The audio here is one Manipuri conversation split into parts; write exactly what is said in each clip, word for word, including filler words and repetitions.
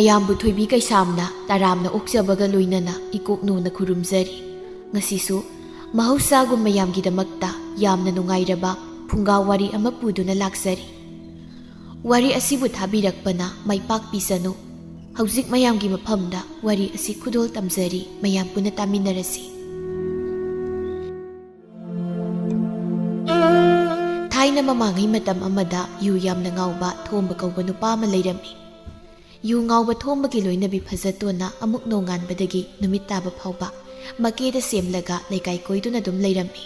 ꯃꯌꯥꯝꯕꯨ ꯊꯣꯏꯕꯤ ꯀꯩꯁꯥꯝꯅ ꯇꯔꯥꯝꯅ ꯑꯣꯛꯆꯕꯒ ꯂꯣꯏꯅꯅ ꯏꯀꯣꯛꯅꯣꯅ ꯈꯨꯔꯨꯝꯖꯔꯤ꯫ ꯉꯁꯤꯁꯨ ꯃꯍꯧꯁꯥꯒꯨꯝ ꯃꯌꯥꯝꯒꯤꯗꯃꯛꯇ ꯌꯥꯝꯅ ꯅꯨꯡꯉꯥꯏꯔꯕ ꯐꯨꯡꯒꯥ ꯋꯥꯔꯤ ꯑꯃ ꯄꯨꯗꯨꯅ ꯂꯥꯛꯆꯔꯤ꯫ ꯋꯥꯔꯤ ꯑꯁꯤꯕꯨ ꯊꯥꯕꯤꯔꯛꯄꯅ ꯃꯥꯏ ꯄꯥꯛꯄꯤꯁꯅꯨ꯫ ꯍꯧꯖꯤꯛ ꯃꯌꯥꯝꯒꯤ ꯃꯐꯝꯗ ꯋꯥꯔꯤ ꯑꯁꯤ ꯈꯨꯗꯣꯜ ꯇꯝꯖꯔꯤ, ꯃꯌꯥꯝ ꯄꯨꯟꯅ ꯇꯥꯃꯤꯟꯅꯔꯁꯤ꯫ ꯊꯥꯏꯅ ꯃꯃꯥꯡꯉꯩ ꯃꯇꯝ ꯑꯃꯗ ꯌꯨ ꯌꯥꯝꯅ ꯉꯥꯎꯕ ꯊꯣꯝꯕ ꯀꯧꯕ ꯅꯨꯄꯥ ꯑꯃ ꯂꯩꯔꯝꯃꯤ꯫ ꯌꯨ ꯉꯥꯎꯕ ꯊꯣꯝꯕꯒꯤ ꯂꯣꯏꯅꯕꯤ ꯐꯖꯇꯣꯟꯅ ꯑꯃꯨꯛ ꯅꯣꯡꯉꯥꯟꯕꯗꯒꯤ ꯅꯨꯃꯤꯠ ꯇꯥꯕ ꯐꯥꯎꯕ ꯃꯀꯦꯗ ꯁꯦꯝꯂꯒ ꯂꯩꯀꯥꯏ ꯀꯣꯏꯗꯨꯅ ꯑꯗꯨꯝ ꯂꯩꯔꯝꯃꯤ꯫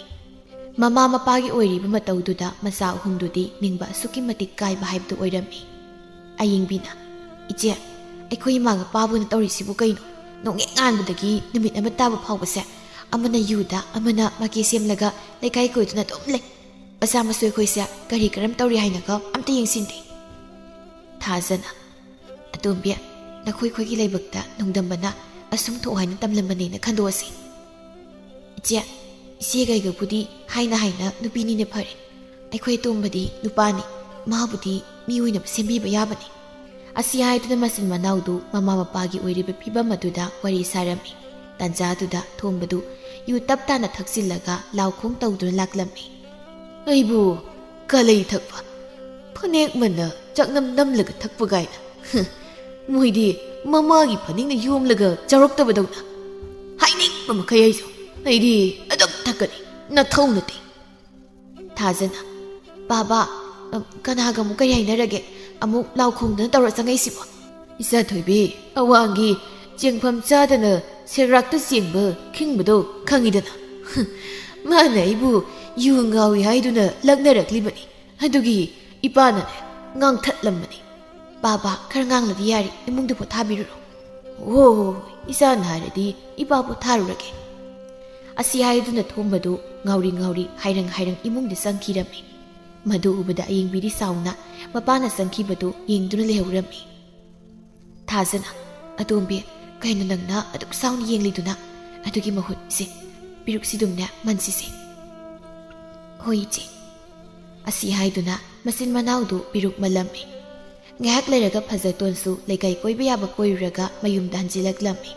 ꯃꯃꯥ ꯃꯄꯥꯒꯤ ꯑꯣꯏꯔꯤꯕ ꯃꯇꯧꯗꯨꯗ ꯃꯆꯥ ꯑꯍꯨꯝꯗꯨꯗꯤ ꯅꯤꯡꯕ ꯑꯁꯨꯛꯀꯤ ꯃꯇꯤꯛ ꯀꯥꯏꯕ ꯍꯥꯏꯕꯗꯨ ꯑꯣꯏꯔꯝꯃꯤ꯫ ꯑꯌꯤꯡꯕꯤꯅ, "ꯏꯆꯦ, ꯑꯩꯈꯣꯏ ꯏꯃꯥꯒ ꯄꯥꯕꯨꯅ ꯇꯧꯔꯤꯁꯤꯕꯨ ꯀꯩꯅꯣ? ꯅꯣꯡꯍꯦꯛ ꯉꯥꯟꯕꯗꯒꯤ ꯅꯨꯃꯤꯠ ꯑꯃ ꯇꯥꯕ ꯐꯥꯎꯕꯁꯦ ꯑꯃꯅ ꯌꯨꯗ, ꯑꯃꯅ ꯃꯀꯦ ꯁꯦꯝꯂꯒ ꯂꯩꯀꯥꯏ ꯀꯣꯏꯗꯨꯅ ꯑꯗꯨꯝ ꯂꯩ꯫ ꯃꯆꯥ ꯃꯁꯨ ꯑꯩꯈꯣꯏꯁꯦ ꯀꯔꯤ ꯀꯔꯝ ꯇꯧꯔꯤ ꯍꯥꯏꯅꯒ ꯑꯝꯇ ꯌꯦꯡꯁꯤꯟꯗꯦ꯫" ꯊꯥꯖꯅ, "ꯑꯇꯣꯝꯕꯤ, ꯅꯈꯣꯏ ꯑꯩꯈꯣꯏꯒꯤ ꯂꯥꯏꯕꯛꯇ ꯅꯣꯡꯗꯝꯕꯅ ꯑꯁꯨꯝ ꯊꯣꯛ ꯍꯥꯏꯅ ꯇꯝꯂꯝꯕꯅꯦꯅ ꯈꯟꯗꯣꯛꯑꯁꯤ꯫ ꯏꯆꯦ, ꯏꯆꯦꯒ ꯑꯩꯒꯕꯨꯗꯤ ꯍꯥꯏꯅ ꯍꯥꯏꯅ ꯅꯨꯄꯤꯅꯤꯅ ꯐꯔꯦ꯫ ꯑꯩꯈꯣꯏ ꯑꯇꯣꯝꯕꯗꯤ ꯅꯨꯄꯥꯅꯤ, ꯃꯥꯕꯨꯗꯤ ꯃꯤ ꯑꯣꯏꯅꯕ ꯁꯦꯝꯕꯤꯕ ꯌꯥꯕꯅꯤ꯫" ꯑꯁꯤ ꯍꯥꯏꯗꯨꯅ ꯃꯆꯤꯟ ꯃꯅꯥꯎꯗꯨ ꯃꯃꯥ ꯃꯄꯥꯒꯤ ꯑꯣꯏꯔꯤꯕ ꯐꯤꯕꯝ ꯑꯗꯨꯗ ꯋꯥꯔꯤ ꯁꯥꯔꯝꯃꯤ꯫ ꯇꯥꯟꯖꯥꯗꯨꯗ ꯊꯣꯝꯕꯗꯨ ꯌꯨ ꯇꯞ ꯇꯥꯅ ꯊꯛꯆꯤꯜꯂꯒ ꯂꯥꯎꯈꯣꯡ ꯇꯧꯗꯨꯅ ꯂꯥꯛꯂꯝꯃꯤ꯫ "ꯑꯩꯕꯨ ꯀꯥꯂꯩ ꯊꯛꯄ, ꯐꯅꯦꯛ ꯃꯟꯅ ꯆꯥꯛꯅꯝ ꯅꯝꯂꯒ ꯊꯛꯄ ꯀꯥꯏꯅ꯫ ꯍꯨꯝ, ꯃꯣꯏꯗꯤ ꯃꯃꯥꯒꯤ ꯐꯅꯦꯛꯅ ꯌꯣꯝꯂꯒ ꯆꯥꯔꯛꯇꯕꯗꯧꯅ꯫ ꯍꯥꯏꯅꯤꯡꯕ ꯃꯈꯩ ꯍꯥꯏꯁꯨ, ꯑꯩꯗꯤ ꯑꯗꯨꯝ ꯊꯛꯀꯅꯤ, ꯅꯊꯧ ꯅꯠꯇꯦ꯫" ꯊꯥꯖꯅ, "ꯄꯥꯕ, ꯑ, ꯀꯅꯥꯒ ꯑꯃꯨꯛ ꯀꯔꯤ ꯍꯥꯏꯅꯔꯒꯦ? ꯑꯃꯨꯛ ꯂꯥꯎ ꯈꯣꯡꯗꯅ ꯇꯧꯔ ꯆꯪꯉꯛꯏꯁꯤꯕꯣ?" "ꯏꯆꯥ ꯊꯣꯏꯕꯤ, ꯑꯋꯥꯡꯒꯤ ꯆꯦꯡꯐꯝ ꯆꯥꯗꯅ ꯁꯦꯔꯥꯛꯇ ꯆꯦꯟꯕ ꯈꯤꯡꯕꯗꯣ ꯈꯪꯉꯤꯗꯅ? ꯃꯥꯅ ꯑꯩꯕꯨ ꯌꯨ ꯉꯥꯎꯏ ꯍꯥꯏꯗꯨꯅ ꯂꯛꯅꯔꯛꯂꯤꯕꯅꯤ꯫ ꯑꯗꯨꯒꯤ ꯏꯄꯥꯅꯅꯦ ꯉꯥꯡꯊꯠꯂꯝꯕꯅꯤ꯫" "ꯄꯥꯕ, ꯈꯔ ꯉꯥꯡꯂꯗꯤ ꯌꯥꯔꯦ, ꯏꯃꯨꯡꯗ ꯄꯣꯊꯥꯕꯤꯔꯨꯔꯣ꯫" "ꯍꯣ, ꯍꯣ, ꯍꯣ, ꯏꯆꯥꯅ ꯍꯥꯏꯔꯗꯤ ꯏꯄꯥ ꯄꯣꯊꯥꯔꯨꯔꯒꯦ꯫" ꯑꯁꯤ ꯍꯥꯏꯗꯨꯅ ꯊꯣꯝꯕꯗꯨ ꯉꯥꯎꯔꯤ ꯉꯥꯎꯔꯤ ꯍꯥꯏꯔꯪ ꯍꯥꯏꯔꯪ ꯏꯃꯨꯡꯗ ꯆꯪꯈꯤꯔꯝꯃꯤ꯫ ꯃꯗꯨ ꯎꯕꯗ ꯑꯌꯤꯡꯕꯤꯗꯤ ꯁꯥꯎꯅ ꯃꯄꯥꯅ ꯆꯪꯈꯤꯕꯗꯨ ꯌꯦꯡꯗꯨꯅ ꯂꯩꯍꯧꯔꯝꯃꯤ꯫ ꯊꯥꯖꯅ, "ꯑꯇꯣꯝꯕꯤ, ꯀꯩꯅꯣ ꯅꯪꯅ ꯑꯗꯨꯛ ꯁꯥꯎꯅ ꯌꯦꯡꯂꯤꯗꯨꯅ? ꯑꯗꯨꯒꯤ ꯃꯍꯨꯠ, ꯁꯦ, ꯄꯤꯔꯨꯛꯁꯤꯗꯨꯝꯅꯦ ꯃꯟꯁꯤꯁꯦ꯫" "ꯍꯣꯏ, ꯏꯆꯦ꯫" ꯑꯁꯤ ꯍꯥꯏꯗꯨꯅ ꯃꯆꯤꯟ ꯃꯅꯥꯎꯗꯨ ꯄꯤꯔꯨꯛ ꯃꯜꯂꯝꯃꯤ꯫ ꯉꯥꯏꯍꯥꯛ ꯂꯩꯔꯒ ꯐꯖꯇꯣꯟꯁꯨ ꯂꯩꯀꯥꯏ ꯀꯣꯏꯕ ꯌꯥꯕ ꯀꯣꯏꯔꯨꯔꯒ ꯃꯌꯨꯝꯗ ꯍꯟꯖꯤꯜꯂꯛꯂꯝꯃꯤ꯫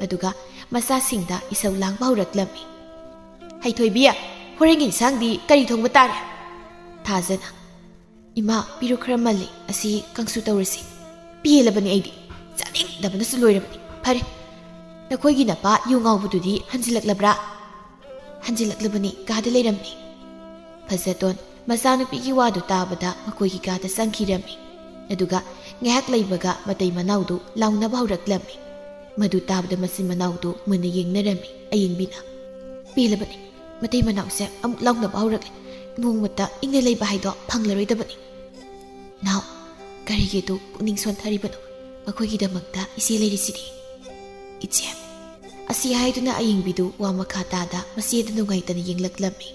ꯑꯗꯨꯒ ꯃꯆꯥꯁꯤꯡꯗ ꯏꯁꯧ ꯂꯥꯡꯕ ꯍꯧꯔꯛꯂꯝꯃꯤ꯫ "ꯍꯩꯊꯣꯏꯕꯤ, ꯍꯣꯔꯦꯟꯒꯤ ꯏꯟꯁꯥꯡꯗꯤ ꯀꯔꯤ ꯊꯣꯡꯕ ꯇꯥꯔꯦ?" ꯊꯥꯖꯅ, "ꯏꯃꯥ, ꯄꯤꯔꯨꯛ ꯈꯔ ꯃꯜꯂꯤ, ꯑꯁꯤ ꯀꯥꯡꯁꯨ ꯇꯧꯔꯁꯤ꯫ ꯄꯦꯜꯂꯕꯅꯤ ꯑꯩꯗꯤ, ꯆꯥꯅꯤꯡꯗꯕꯅꯁꯨ ꯂꯣꯏꯔꯕꯅꯤ꯫ ꯐꯔꯦ, ꯅꯈꯣꯏꯒꯤ ꯅꯄꯥ ꯌꯨ ꯉꯥꯎꯕꯗꯨꯗꯤ ꯍꯟꯖꯤꯜꯂꯛꯂꯕ꯭ꯔꯥ?" "ꯍꯟꯖꯤꯜꯂꯛꯂꯕꯅꯤ, ꯀꯥꯗ ꯂꯩꯔꯝꯃꯤ꯫" ꯐꯖꯇꯣꯟ ꯃꯆꯥꯅꯨꯄꯤꯒꯤ ꯋꯥꯗꯨ ꯇꯥꯕꯗ ꯃꯈꯣꯏꯒꯤ ꯀꯥꯗ ꯆꯪꯈꯤꯔꯝꯃꯤ꯫ ꯑꯗꯨꯒ ꯉꯥꯏꯍꯥꯛ ꯂꯩꯕꯒ ꯃꯇꯩ ꯃꯅꯥꯎꯗꯨ ꯂꯥꯎꯅꯕ ꯍꯧꯔꯛꯂꯝꯃꯤ꯫ ꯃꯗꯨ ꯇꯥꯕꯗ ꯃꯆꯤꯟ ꯃꯅꯥꯎꯗꯨ ꯃꯨꯟꯅ ꯌꯦꯡꯅꯔꯝꯃꯤ꯫ ꯑꯌꯤꯡꯕꯤꯅ, "ꯄꯦꯜꯂꯕꯅꯤ, ꯃꯇꯩ ꯃꯅꯥꯎꯁꯦ ꯑꯃꯨꯛ ꯂꯥꯎꯅꯕ ꯍꯧꯔꯛꯂꯦ꯫ ꯅꯣꯡꯃꯇ ꯏꯪꯅ ꯂꯩꯕ ꯍꯥꯏꯗꯣ ꯐꯪꯂꯔꯣꯏꯗꯕꯅꯤ꯫" "ꯅꯥꯎ, ꯀꯔꯤꯒꯤ ꯑꯗꯨ ꯄꯨꯛꯅꯤꯡ ꯁꯣꯟꯊꯔꯤꯕꯅꯣ? ꯃꯈꯣꯏꯒꯤꯗꯃꯛꯇ ꯏꯆꯦ ꯂꯩꯔꯤꯁꯤꯗꯤ꯫" "ꯏꯆꯦ, ꯑꯁꯤ ꯍꯥꯏꯗꯨꯅ ꯑꯌꯤꯡꯕꯤꯗꯨ ꯋꯥ ꯃꯈꯥ ꯇꯥꯗ ꯃꯆꯦꯗ ꯅꯨꯡꯉꯥꯏꯇꯅ ꯌꯦꯡꯂꯛꯂꯝꯃꯤ꯫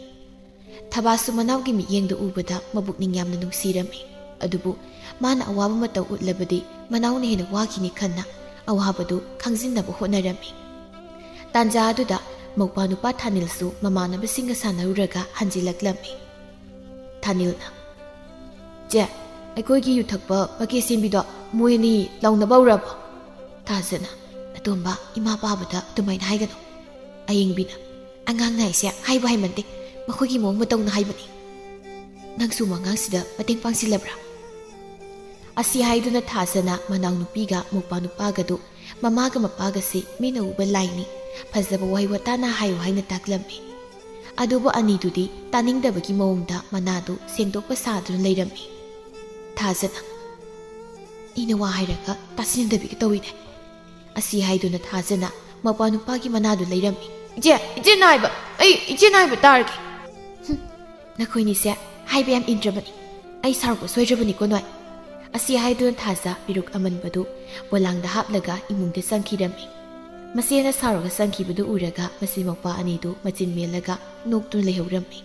ꯊꯕꯥꯁꯨ ꯃꯅꯥꯎꯒꯤ ꯃꯤꯠꯌꯦꯡꯗꯨ ꯎꯕꯗ ꯃꯕꯨꯛꯅꯤꯡ ꯌꯥꯝꯅ ꯅꯨꯡꯁꯤꯔꯝꯃꯤ꯫ ꯑꯗꯨꯕꯨ ꯃꯥꯅ ꯑꯋꯥꯕ ꯃꯇꯧ ꯎꯠꯂꯕꯗꯤ ꯃꯅꯥꯎꯅ ꯍꯦꯟꯅ ꯋꯥꯈꯤꯅꯤ ꯈꯟꯅ ꯑꯋꯥꯕꯗꯨ ꯈꯪꯖꯤꯟꯅꯕ ꯍꯣꯠꯅꯔꯝꯃꯤ꯫ ꯇꯥꯟꯖꯥ ꯑꯗꯨꯗ ꯃꯧꯄꯥ ꯅꯨꯄꯥ ꯊꯥꯅꯤꯜꯁꯨ ꯃꯃꯥꯟꯅꯕꯁꯤꯡꯒ ꯁꯥꯟꯅꯔꯨꯔꯒ ꯍꯟꯖꯤꯜꯂꯛꯂꯝꯃꯤ꯫ ꯊꯥꯅꯤꯜꯅ, "ꯆꯦ, ꯑꯩꯈꯣꯏꯒꯤ ꯌꯨ ꯊꯛꯄ ꯃꯀꯦ ꯁꯦꯝꯕꯤꯗꯣ ꯃꯣꯏ ꯑꯅꯤ ꯂꯥꯎꯅꯕ ꯍꯧꯔꯕꯣ?" ꯊꯥꯖꯅ, "ꯑꯇꯣꯝꯕ, ꯏꯃꯥ ꯄꯥꯕꯗ ꯑꯗꯨꯃꯥꯏꯅ ꯍꯥꯏꯒꯅꯨ꯫" ꯑꯌꯤꯡꯕꯤꯅ, "ꯑꯉꯥꯡꯅ ꯍꯥꯏꯁꯦ ꯍꯥꯏꯕꯨ ꯍꯥꯏꯃꯟꯗꯦ, ꯃꯈꯣꯏꯒꯤ ꯃꯑꯣꯡ ꯃꯇꯧꯅ ꯍꯥꯏꯕꯅꯤ꯫ ꯅꯪꯁꯨ ꯑꯉꯥꯡꯁꯤꯗ ꯃꯇꯦꯡ ꯄꯥꯡꯁꯤꯜꯂꯕ꯭ꯔꯥ?" ꯑꯁꯤ ꯍꯥꯏꯗꯨꯅ ꯊꯥꯖꯅ ꯃꯅꯥꯎꯅꯨꯄꯤꯒ ꯃꯧꯄꯥ ꯅꯨꯄꯥꯒꯗꯨ ꯃꯃꯥꯒ ꯃꯄꯥꯒꯁꯤ ꯃꯤꯅ ꯎꯕ ꯂꯥꯏꯅꯤ, ꯐꯖꯕ ꯋꯥꯍꯩ ꯋꯥꯇꯥꯅ ꯍꯥꯏꯌꯨ ꯍꯥꯏꯅ ꯇꯥꯛꯂꯝꯃꯤ꯫ ꯑꯗꯨꯕꯨ ꯑꯅꯤꯗꯨꯗꯤ ꯇꯥꯅꯤꯡꯗꯕꯒꯤ ꯃꯑꯣꯡꯗ ꯃꯅꯥꯗꯨ ꯁꯦꯡꯗꯣꯛꯄ ꯁꯥꯗꯨꯅ ꯂꯩꯔꯝꯃꯤ꯫ ꯊꯥꯖꯅ, "ꯑꯩꯅ ꯋꯥ ꯍꯥꯏꯔꯒ ꯇꯥꯁꯤꯟꯅꯗꯕꯤꯒ ꯇꯧꯏꯅꯦ꯫" ꯑꯁꯤ ꯍꯥꯏꯗꯨꯅ ꯊꯥꯖꯅ ꯃꯧꯄꯥ ꯅꯨꯄꯥꯒꯤ ꯃꯅꯥꯗꯨ ꯂꯩꯔꯝꯃꯤ꯫ "ꯏꯆꯦ, ꯏꯆꯦ ꯅꯥꯏꯕ, ꯑꯩ ꯏꯆꯦ ꯅꯥꯏꯕ ꯇꯥꯔꯒꯦ꯫" "ꯍꯨꯝ, ꯅꯈꯣꯏꯅꯤꯁꯦ ꯍꯥꯏꯕ ꯌꯥꯝ ꯏꯟꯗ꯭ꯔꯕꯅꯤ꯫ ꯑꯩ ꯁꯥꯎꯔꯛꯄ ꯁꯣꯏꯗ꯭ꯔꯕꯅꯤꯀꯣ ꯅꯣꯏ꯫" ꯑꯁꯤ ꯍꯥꯏꯗꯨꯅ ꯊꯥꯖ ꯄꯤꯔꯨꯛ ꯑꯃꯟꯕꯗꯨ ꯄꯣꯂꯥꯡꯗ ꯍꯥꯞꯂꯒ ꯏꯃꯨꯡꯗ ꯆꯪꯈꯤꯔꯝꯃꯤ꯫ ꯃꯆꯦꯅ ꯁꯥꯎꯔꯒ ꯆꯪꯈꯤꯕꯗꯨ ꯎꯔꯒ ꯃꯆꯤꯟ ꯃꯧꯄꯥ ꯑꯅꯤꯗꯨ ꯃꯆꯤꯟ ꯃꯦꯜꯂꯒ ꯅꯣꯛꯇꯨꯅ ꯂꯩꯍꯧꯔꯝꯃꯤ꯫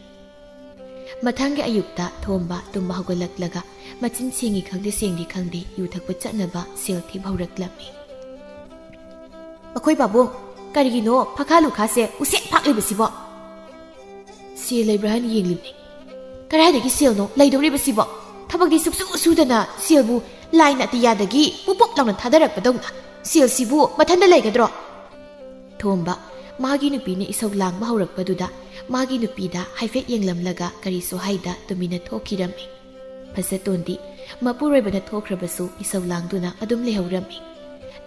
ꯃꯊꯪꯒꯤ ꯑꯌꯨꯛꯇ ꯊꯣꯝꯕ ꯇꯨꯝꯕ ꯍꯧꯒꯠꯂꯛꯂꯒ ꯃꯆꯤꯟ ꯁꯦꯡꯉꯤ ꯈꯪꯗꯦ ꯁꯦꯡꯗꯦ ꯈꯪꯗꯦ ꯌꯨ ꯊꯛꯄ ꯆꯠꯅꯕ ꯁꯦꯜ ꯊꯤꯕ ꯍꯧꯔꯛꯂꯝꯃꯤ꯫ "ꯑꯩꯈꯣꯏ ꯄꯥꯕꯨꯡ, ꯀꯔꯤꯒꯤꯅꯣ ꯐꯥꯈꯥ ꯂꯨꯈꯥꯁꯦ ꯎꯁꯦꯛ ꯐꯥꯛꯂꯤꯕꯁꯤꯕꯣ?" "ꯁꯦꯜ ꯂꯩꯕ꯭ꯔꯥ ꯍꯥꯏꯅ ꯌꯦꯡꯂꯤꯕꯅꯤ꯫ ꯀꯗꯥꯏꯗꯒꯤ ꯁꯦꯜꯅꯣ ꯂꯩꯗꯧꯔꯤꯕꯁꯤꯕꯣ? ꯊꯕꯛꯇꯤ ꯁꯨꯛꯁꯨ ꯁꯨꯗꯅ ꯁꯦꯜꯕꯨ ꯂꯥꯏꯅ ꯑꯇꯤꯌꯥꯗꯒꯤ ꯄꯨꯞ ꯄꯨꯞ ꯂꯥꯎꯅ ꯊꯥꯗꯔꯛꯄꯗꯧꯅ꯫ ꯁꯦꯜꯁꯤꯕꯨ ꯃꯊꯟꯇ ꯂꯩꯒꯗ꯭ꯔꯣ? ꯊꯣꯝꯕ ꯃꯥꯒꯤ ꯅꯨꯄꯤꯅ ꯏꯁꯧ ꯂꯥꯡꯕ ꯍꯧꯔꯛꯄꯗꯨꯗ ꯃꯥꯒꯤ ꯅꯨꯄꯤꯗ ꯍꯥꯏꯐꯦꯠ ꯌꯦꯡꯂꯝꯂꯒ ꯀꯔꯤꯁꯨ ꯍꯥꯏꯗ ꯇꯨꯃꯤꯟꯅ ꯊꯣꯛꯈꯤꯔꯝꯃꯤ꯫ ꯐꯖꯇꯣꯟꯗꯤ ꯃꯄꯨꯔꯣꯏꯕꯅ ꯊꯣꯛꯈ꯭ꯔꯕꯁꯨ ꯏꯁꯧ ꯂꯥꯡꯗꯨꯅ ꯑꯗꯨꯝ ꯂꯩꯍꯧꯔꯝꯃꯤ꯫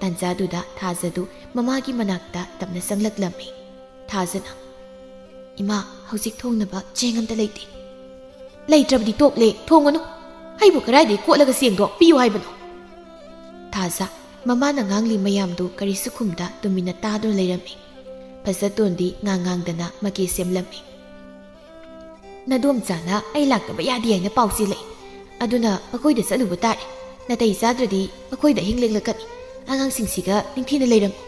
ꯇꯥꯟꯖꯥꯗꯨꯗ ꯊꯥꯖꯗꯨ ꯃꯃꯥꯒꯤ ꯃꯅꯥꯛꯇ ꯇꯞꯅ ꯆꯪꯂꯛꯂꯝꯃꯤ꯫ ꯊꯥꯖꯅ, "ꯏꯃꯥ, ꯍꯧꯖꯤꯛ ꯊꯣꯡꯅꯕ ꯆꯦꯡ ꯑꯝꯇ ꯂꯩꯇꯦ꯫" "ꯂꯩꯇ꯭ꯔꯕꯗꯤ ꯇꯣꯛꯂꯦ, ꯊꯣꯡꯉꯅꯨ꯫ ꯑꯩꯕꯨ ꯀꯗꯥꯏꯗꯒꯤ ꯀꯣꯠꯂꯒ ꯆꯦꯡꯗꯣ ꯄꯤꯌꯨ ꯍꯥꯏꯕꯅꯣ?" ꯊꯥꯖ ꯃꯃꯥꯅ ꯉꯥꯡꯂꯤ ꯃꯌꯥꯝꯗꯨ ꯀꯔꯤꯁꯨ ꯈꯨꯝꯗ ꯇꯨꯃꯤꯟꯅ ꯇꯥꯗꯨꯅ ꯂꯩꯔꯝꯃꯤ꯫ ꯐꯖꯇꯣꯟꯗꯤ ꯉꯥꯡ ꯉꯥꯡꯗꯅ ꯃꯀꯦ ꯁꯦꯝꯂꯝꯃꯤ꯫ "ꯅꯗꯣꯝꯆꯥꯅ ꯑꯩ ꯂꯥꯛꯇꯕ ꯌꯥꯗꯦ ꯍꯥꯏꯅ ꯄꯥꯎ ꯆꯦꯜꯂꯛꯏ꯫ ꯑꯗꯨꯅ ꯃꯈꯣꯏꯗ ꯆꯠꯂꯨꯕ ꯇꯥꯔꯦ꯫ ꯅꯥꯇꯩ ꯆꯥꯗ꯭ꯔꯗꯤ ꯃꯈꯣꯏꯗ ꯑꯍꯤꯡ ꯂꯦꯛꯂꯛꯀꯅꯤ꯫ ꯑꯉꯥꯡꯁꯤꯡꯁꯤꯒ ꯅꯤꯡꯊꯤꯅ ꯂꯩꯔꯝꯃꯨ꯫"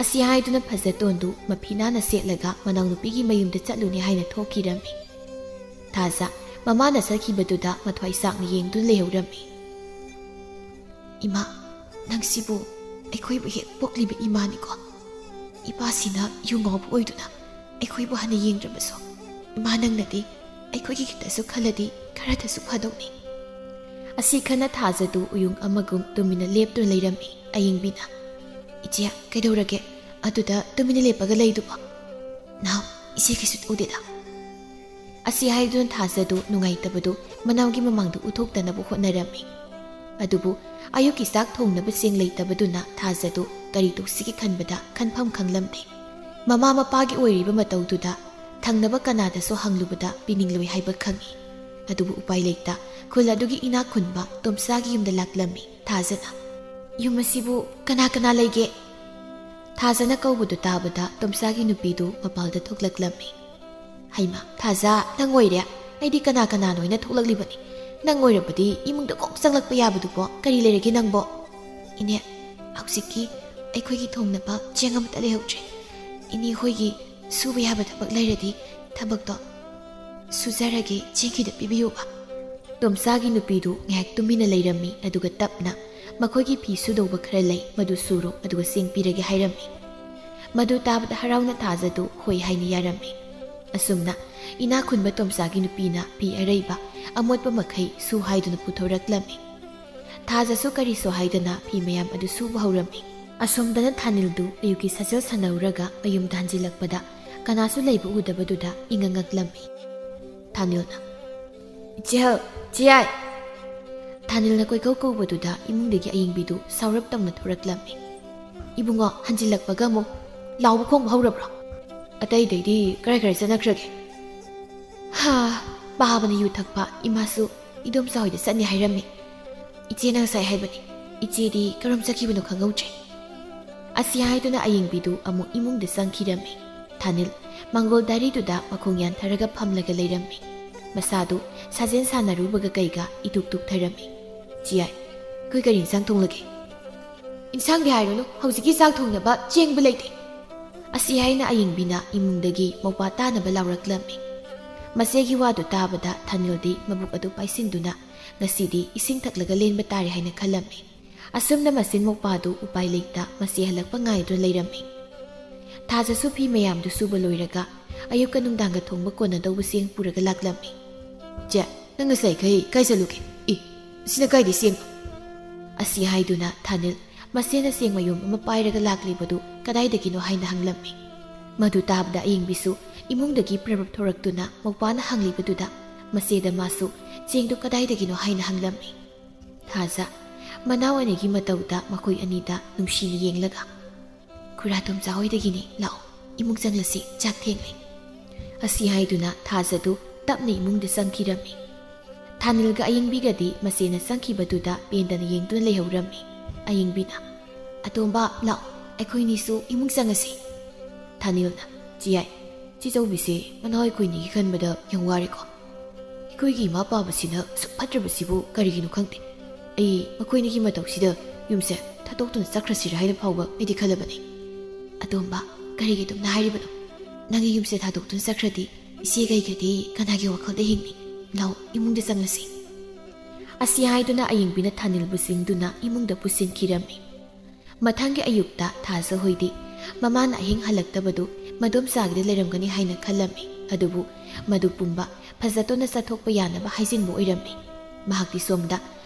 ꯑꯁꯤ ꯍꯥꯏꯗꯨꯅ ꯐꯖꯇꯣꯟꯗꯨ ꯃꯐꯤ ꯅꯥꯟꯅ ꯁꯦꯠꯂꯒ ꯃꯅꯥꯎꯅꯨꯄꯤꯒꯤ ꯃꯌꯨꯝꯗ ꯆꯠꯂꯨꯅꯤ ꯍꯥꯏꯅ ꯊꯣꯛꯈꯤꯔꯝꯃꯤ꯫ ꯊꯥꯖ ꯃꯃꯥꯅ ꯆꯠꯈꯤꯕꯗꯨꯗ ꯃꯊ꯭ꯋꯥꯏ ꯆꯥꯛꯅ ꯌꯦꯡꯗꯨꯅ ꯂꯩꯍꯧꯔꯝꯃꯤ꯫ "ꯏꯃꯥ, ꯅꯪꯁꯤꯕꯨ ꯑꯩꯈꯣꯏꯕꯨ ꯍꯦꯛ ꯄꯣꯛꯂꯤꯕ ꯏꯃꯥꯅꯤꯀꯣ꯫ ꯏꯄꯥꯁꯤꯅ ꯌꯨ ꯉꯥꯎꯕ ꯑꯣꯏꯗꯨꯅ ꯑꯩꯈꯣꯏꯕꯨ ꯍꯟꯅ ꯌꯦꯡꯗ꯭ꯔꯕꯁꯨ, ꯏꯃꯥ ꯅꯪꯅꯗꯤ ꯑꯩꯈꯣꯏꯒꯤ ꯈꯤꯇꯁꯨ ꯈꯜꯂꯗꯤ ꯈꯔꯗꯁꯨ ꯐꯗꯧꯅꯤ꯫" ꯑꯁꯤ ꯈꯟꯅ ꯊꯥꯖꯗꯨ ꯎꯌꯨꯡ ꯑꯃꯒꯨꯝ ꯇꯨꯃꯤꯟꯅ ꯂꯦꯞꯇꯨꯅ ꯂꯩꯔꯝꯃꯤ꯫ ꯑꯌꯤꯡꯕꯤꯅ, "ꯏꯆꯦ, ꯀꯩꯗꯧꯔꯒꯦ? ꯑꯗꯨꯗ ꯇꯨꯃꯤꯟꯅ ꯂꯦꯞꯄꯒ ꯂꯩꯗꯨꯕꯣ?" "ꯅꯥꯎ, ꯏꯆꯦ ꯀꯩꯁꯨ ꯇꯧꯗꯦꯗ꯫" ꯑꯁꯤ ꯍꯥꯏꯗꯨꯅ ꯊꯥꯖꯗꯨ ꯅꯨꯡꯉꯥꯏꯇꯕꯗꯨ ꯃꯅꯥꯎꯒꯤ ꯃꯃꯥꯡꯗ ꯎꯠꯊꯣꯛꯇꯅꯕ ꯍꯣꯠꯅꯔꯝꯃꯤ꯫ ꯑꯗꯨꯕꯨ ꯑꯌꯨꯛꯀꯤ ꯆꯥꯛ ꯊꯣꯡꯅꯕ ꯆꯦꯡ ꯂꯩꯇꯕꯗꯨꯅ ꯊꯥꯖꯗꯨ ꯀꯔꯤ ꯇꯧꯁꯤꯒꯦ ꯈꯟꯕꯗ ꯈꯟꯐꯝ ꯈꯪꯂꯝꯗꯦ꯫ ꯃꯃꯥ ꯃꯄꯥꯒꯤ ꯑꯣꯏꯔꯤꯕ ꯃꯇꯧꯗꯨꯗ ꯊꯪꯅꯕ ꯀꯅꯥꯗꯁꯨ ꯍꯪꯂꯨꯕꯗ ꯄꯤꯅꯤꯡꯂꯣꯏ ꯍꯥꯏꯕ ꯈꯪꯏ꯫ ꯑꯗꯨꯕꯨ ꯎꯄꯥꯏ ꯂꯩꯇ ꯈꯨꯜ ꯑꯗꯨꯒꯤ ꯏꯅꯥꯛ ꯈꯨꯟꯕ ꯇꯣꯝꯆꯥꯒꯤ ꯌꯨꯝꯗ ꯂꯥꯛꯂꯝꯃꯤ ꯊꯥꯖꯅ꯫ "ꯌꯨꯝ ꯑꯁꯤꯕꯨ ꯀꯅꯥ ꯀꯅꯥ ꯂꯩꯒꯦ?" ꯊꯥꯖꯅ ꯀꯧꯕꯗꯨ ꯇꯥꯕꯗ ꯇꯣꯝꯆꯥꯒꯤ ꯅꯨꯄꯤꯗꯨ ꯃꯄꯥꯜꯗ ꯊꯣꯛꯂꯛꯂꯝꯃꯤ꯫ "ꯍꯩꯃꯥ, ꯊꯥꯖ, ꯅꯪ ꯑꯣꯏꯔꯦ? ꯑꯩꯗꯤ ꯀꯅꯥ ꯀꯅꯥꯅꯣ ꯍꯥꯏꯅ ꯊꯣꯛꯂꯛꯂꯤꯕꯅꯤ꯫ ꯅꯪ ꯑꯣꯏꯔꯕꯗꯤ ꯏꯃꯨꯡꯗ ꯀꯣꯛ ꯆꯪꯂꯛꯄ ꯌꯥꯕꯗꯨꯕꯣ? ꯀꯔꯤ ꯂꯩꯔꯒꯦ ꯅꯪꯕꯣ?" "ꯏꯅꯦ, ꯍꯧꯖꯤꯛꯀꯤ ꯑꯩꯈꯣꯏꯒꯤ ꯊꯣꯡꯅꯕ ꯆꯦꯡ ꯑꯃꯠꯇ ꯂꯩꯍꯧꯗ꯭ꯔꯦ꯫ ꯏꯅꯦ ꯍꯣꯏꯒꯤ ꯁꯨꯕ ꯌꯥꯕ ꯊꯕꯛ ꯂꯩꯔꯗꯤ ꯊꯕꯛꯇꯣ ꯁꯨꯖꯔꯒꯦ, ꯆꯦꯡ ꯈꯤꯇ ꯄꯤꯕꯤꯌꯨꯕ꯫" ꯇꯣꯝꯆꯥꯒꯤ ꯅꯨꯄꯤꯗꯨ ꯉꯥꯏꯍꯥꯛ ꯇꯨꯃꯤꯟꯅ ꯂꯩꯔꯝꯃꯤ, ꯑꯗꯨꯒ ꯇꯞꯅ, "ꯃꯈꯣꯏꯒꯤ ꯐꯤ ꯁꯨꯗꯧꯕ ꯈꯔ ꯂꯩ, ꯃꯗꯨ ꯁꯨꯔꯣ, ꯑꯗꯨꯒ ꯆꯦꯡ ꯄꯤꯔꯒꯦ" ꯍꯥꯏꯔꯝꯃꯤ꯫ ꯃꯗꯨ ꯇꯥꯕꯗ ꯍꯔꯥꯎꯅ ꯊꯥꯖꯗꯨ ꯍꯣꯏ ꯍꯥꯏꯅ ꯌꯥꯔꯝꯃꯤ꯫ ꯑꯁꯨꯝꯅ ꯏꯅꯥꯛ ꯈꯨꯟꯕ ꯇꯣꯝꯆꯥꯒꯤ ꯅꯨꯄꯤꯅ ꯐꯤ ꯑꯔꯩꯕ ꯑꯃꯣꯠꯄ ꯃꯈꯩ ꯁꯨ ꯍꯥꯏꯗꯨꯅ ꯄꯨꯊꯣꯔꯛꯂꯝꯃꯤ꯫ ꯊꯥꯖꯁꯨ ꯀꯔꯤꯁꯨ ꯍꯥꯏꯗꯅ ꯐꯤ ꯃꯌꯥꯝ ꯑꯗꯨ ꯁꯨꯕ ꯍꯧꯔꯝꯃꯤ꯫ ꯑꯁꯣꯝꯗꯅ ꯊꯥꯅꯤꯜꯗꯨ ꯑꯌꯨꯛꯀꯤ ꯁꯥꯖꯦꯜ ꯁꯥꯟꯅꯔꯨꯔꯒ ꯃꯌꯨꯝꯗ ꯍꯟꯖꯤꯜꯂꯛꯄꯗ ꯀꯅꯥꯁꯨ ꯂꯩꯕ ꯎꯗꯕꯗꯨꯗ ꯏꯉꯛ ꯉꯛꯂꯝꯃꯤ꯫ ꯊꯥꯅꯤꯜꯅ, "ꯏꯆꯦꯍꯜ, ꯆꯦꯌꯥꯏ!" ꯊꯥꯅꯤꯜꯅ ꯀꯣꯏꯀꯧ ꯀꯧꯕꯗꯨꯗ ꯏꯃꯨꯡꯗꯒꯤ ꯑꯌꯤꯡꯕꯤꯗꯨ ꯁꯥꯎꯔꯞ ꯇꯧꯅ ꯊꯣꯔꯛꯂꯝꯃꯤ꯫ "ꯏꯕꯨꯡꯉꯣ, ꯍꯟꯖꯤꯜꯂꯛꯄꯒ ꯑꯃꯨꯛ ꯂꯥꯎꯕ ꯈꯣꯡꯕ ꯍꯧꯔꯕ꯭ꯔꯣ? ꯑꯇꯩꯗꯩꯗꯤ ꯀꯔꯥꯏ ꯀꯔꯥꯏ ꯆꯠꯅꯈ꯭ꯔꯒꯦ?" "ꯍꯥ, ꯄꯥꯕꯅ ꯌꯨ ꯊꯛꯄ, ꯏꯃꯥꯁꯨ ꯏꯗꯣꯝꯆꯥ ꯍꯣꯏꯗ ꯆꯠꯅꯤ ꯍꯥꯏꯔꯝꯃꯤ꯫ ꯏꯆꯦꯅ ꯉꯁꯥꯏ ꯍꯥꯏꯕꯅꯤ, ꯏꯆꯦꯗꯤ ꯀꯔꯝ ꯆꯠꯈꯤꯕꯅꯣ ꯈꯪꯍꯧꯗ꯭ꯔꯦ꯫" ꯑꯁꯤ ꯍꯥꯏꯗꯨꯅ ꯑꯌꯤꯡꯕꯤꯗꯨ ꯑꯃꯨꯛ ꯏꯃꯨꯡꯗ ꯆꯪꯈꯤꯔꯝꯃꯤ꯫ ꯊꯥꯅꯤꯜ ꯃꯪꯒꯣꯜ ꯗꯥꯏꯔꯤꯗꯨꯗ ꯃꯈꯣꯡ ꯌꯥꯟꯊꯔꯒ ꯐꯝꯂꯒ ꯂꯩꯔꯝꯃꯤ꯫ ꯃꯁꯥꯗꯨ ꯁꯥꯖꯦꯜ ꯁꯥꯟꯅꯔꯨꯕꯒ ꯀꯩꯒ ꯏꯇꯨꯛ ꯇꯨꯛꯊꯔꯝꯃꯤ꯫ "ꯆꯤꯌꯥꯏ, ꯑꯩꯈꯣꯏ ꯀꯔꯤ ꯏꯟꯁꯥꯡ ꯊꯣꯡꯂꯒꯦ?" "ꯏꯟꯁꯥꯡꯗꯤ ꯍꯥꯏꯔꯨꯅꯨ, ꯍꯧꯖꯤꯛꯀꯤ ꯆꯥꯛ ꯊꯣꯡꯅꯕ ꯆꯦꯡꯕꯨ ꯂꯩꯇꯦ꯫" ꯑꯁꯤ ꯍꯥꯏꯅ ꯑꯌꯤꯡꯕꯤꯅ ꯏꯃꯨꯡꯗꯒꯤ ꯃꯧꯄꯥ ꯇꯥꯅꯕ ꯂꯥꯎꯔꯛꯂꯝꯃꯤ꯫ ꯃꯆꯦꯒꯤ ꯋꯥꯗꯨ ꯇꯥꯕꯗ ꯊꯥꯅꯤꯜꯗꯤ ꯃꯕꯨꯛ ꯑꯗꯨ ꯄꯥꯏꯁꯤꯟꯗꯨꯅ, "ꯉꯁꯤꯗꯤ ꯏꯁꯤꯡ ꯊꯛꯂꯒ ꯂꯦꯟꯕ ꯇꯥꯔꯦ" ꯍꯥꯏꯅ ꯈꯜꯂꯝꯃꯤ꯫ ꯑꯁꯨꯝꯅ ꯃꯆꯤꯟ ꯃꯧꯄꯥꯗꯨ ꯎꯄꯥꯏ ꯂꯩꯇ ꯃꯆꯦ ꯍꯜꯂꯛꯄ ꯉꯥꯏꯗꯨꯅ ꯂꯩꯔꯝꯃꯤ꯫ ꯊꯥꯖꯁꯨ ꯐꯤ ꯃꯌꯥꯝꯗꯨ ꯁꯨꯕ ꯂꯣꯏꯔꯒ ꯑꯌꯨꯛꯀ ꯅꯨꯡꯗꯥꯡꯒ ꯊꯣꯡꯕ ꯀꯣꯟꯅꯗꯧꯕ ꯆꯦꯡ ꯄꯨꯔꯒ ꯂꯥꯛꯂꯝꯃꯤ꯫ "ꯆꯦ, ꯅꯪ ꯉꯁꯥꯏꯈꯩ ꯀꯥꯏ ꯆꯠꯂꯨꯒꯦ? ꯏ, ꯁꯤꯅ ꯀꯥꯏꯗꯩ ꯆꯦꯡꯅꯣ?" ꯑꯁꯤ ꯍꯥꯏꯗꯨꯅ ꯊꯥꯅꯤꯜ ꯃꯆꯦꯅ ꯆꯦꯡ ꯃꯌꯨꯝ ꯑꯃ ꯄꯥꯏꯔꯒ ꯂꯥꯛꯂꯤꯕꯗꯨ ꯀꯗꯥꯏꯗꯒꯤꯅꯣ ꯍꯥꯏꯅ ꯍꯪꯂꯝꯃꯤ꯫ ꯃꯗꯨ ꯇꯥꯕꯗ ꯑꯌꯤꯡꯕꯤꯁꯨ ꯏꯃꯨꯡꯗꯒꯤ ꯄ꯭ꯔꯕꯞ ꯊꯣꯔꯛꯇꯨꯅ ꯃꯧꯄꯥꯅ ꯍꯪꯂꯤꯕꯗꯨꯗ ꯃꯆꯦꯗ ꯃꯥꯁꯨ ꯆꯦꯡꯗꯨ ꯀꯗꯥꯏꯗꯒꯤꯅꯣ ꯍꯥꯏꯅ ꯍꯪꯂꯝꯃꯤ꯫ ꯊꯥꯖ ꯃꯅꯥꯎ ꯑꯅꯤꯒꯤ ꯃꯇꯧꯗ ꯃꯈꯣꯏ ꯑꯅꯤꯗ ꯅꯨꯡꯁꯤꯅ ꯌꯦꯡꯂꯒ, "ꯈꯨꯔꯥ ꯇꯣꯝꯆꯥ ꯍꯣꯏꯗꯒꯤꯅꯤ, ꯂꯥꯛꯑꯣ, ꯏꯃꯨꯡ ꯆꯪꯂꯁꯤ, ꯆꯥꯛ ꯊꯦꯡꯂꯦ꯫" ꯑꯁꯤ ꯍꯥꯏꯗꯨꯅ ꯊꯥꯖꯗꯨ ꯇꯞꯅ ꯏꯃꯨꯡꯗ ꯆꯪꯈꯤꯔꯝꯃꯤ꯫ ꯊꯥꯅꯤꯜꯒ ꯑꯌꯤꯡꯕꯤꯒꯗꯤ ꯃꯆꯦꯅ ꯆꯪꯈꯤꯕꯗꯨꯗ ꯄꯦꯟꯗꯅ ꯌꯦꯡꯗꯨꯅ ꯂꯩꯍꯧꯔꯝꯃꯤ꯫ ꯑꯌꯤꯡꯕꯤꯅ, "ꯑꯇꯣꯝꯕ, ꯂꯥꯛꯑꯣ, ꯑꯩꯈꯣꯏꯅꯤꯁꯨ ꯏꯃꯨꯡ ꯆꯪꯉꯁꯤ꯫" ꯊꯥꯅꯤꯜꯅ, "ꯆꯤꯌꯥꯏ, ꯆꯤꯆꯧꯕꯤꯁꯦ ꯃꯅꯥꯎ ꯑꯩꯈꯣꯏꯅꯤꯒꯤ ꯈꯟꯕꯗ ꯌꯥꯝ ꯋꯥꯔꯦꯀꯣ꯫ ꯑꯩꯈꯣꯏꯒꯤ ꯏꯃꯥ ꯄꯥꯕꯁꯤꯅ ꯁꯨꯛ ꯐꯠꯇ꯭ꯔꯕꯁꯤꯕꯨ ꯀꯔꯤꯒꯤꯅꯣ ꯈꯪꯗꯦ꯫ ꯑꯩ ꯃꯈꯣꯏꯅꯤꯒꯤ ꯃꯇꯧꯁꯤꯗ ꯌꯨꯝꯁꯦ ꯊꯥꯗꯣꯛꯇꯨꯅ ꯆꯠꯈ꯭ꯔꯁꯤꯔꯥ ꯍꯥꯏꯅ ꯐꯥꯎꯕ ꯑꯩꯗꯤ ꯈꯜꯂꯕꯅꯤ꯫" "ꯑꯇꯣꯝꯕ, ꯀꯔꯤꯒꯤ ꯑꯗꯨꯝꯅ ꯍꯥꯏꯔꯤꯕꯅꯣ? ꯅꯪꯒꯤ ꯌꯨꯝꯁꯦ ꯊꯥꯗꯣꯛꯇꯨꯅ ꯆꯠꯈ꯭ꯔꯗꯤ ꯏꯆꯦ ꯀꯩꯒꯗꯤ ꯀꯅꯥꯒꯤ ꯋꯥꯈꯜꯗ ꯍꯤꯡꯅꯤ? ꯂꯥꯛꯑꯣ, ꯏꯃꯨꯡꯗ ꯆꯪꯂꯁꯤ꯫" ꯑꯁꯤ ꯍꯥꯏꯗꯨꯅ ꯑꯌꯤꯡꯕꯤꯅ ꯊꯥꯅꯤꯜꯕꯨ ꯆꯤꯡꯗꯨꯅ ꯏꯃꯨꯡꯗ ꯄꯨꯁꯤꯟꯈꯤꯔꯝꯃꯤ꯫ ꯃꯊꯪꯒꯤ ꯑꯌꯨꯛꯇ ꯊꯥꯖ ꯍꯣꯏꯗꯤ ꯃꯃꯥꯅ ꯑꯍꯤꯡ ꯍꯜꯂꯛꯇꯕꯗꯨ ꯃꯗꯣꯝꯆꯥꯒꯤꯗ ꯂꯩꯔꯝꯒꯅꯤ ꯍꯥꯏꯅ ꯈꯜꯂꯝꯃꯤ꯫ ꯑꯗꯨꯕꯨ ꯃꯗꯨ ꯄꯨꯝꯕ ꯐꯖꯇꯣꯟꯅ ꯆꯠꯊꯣꯛꯄ ꯌꯥꯅꯕ ꯍꯥꯏꯖꯤꯟꯕ ꯑꯣꯏꯔꯝꯃꯤ꯫ ꯃꯍꯥꯛꯇꯤ ꯁꯣꯝꯗ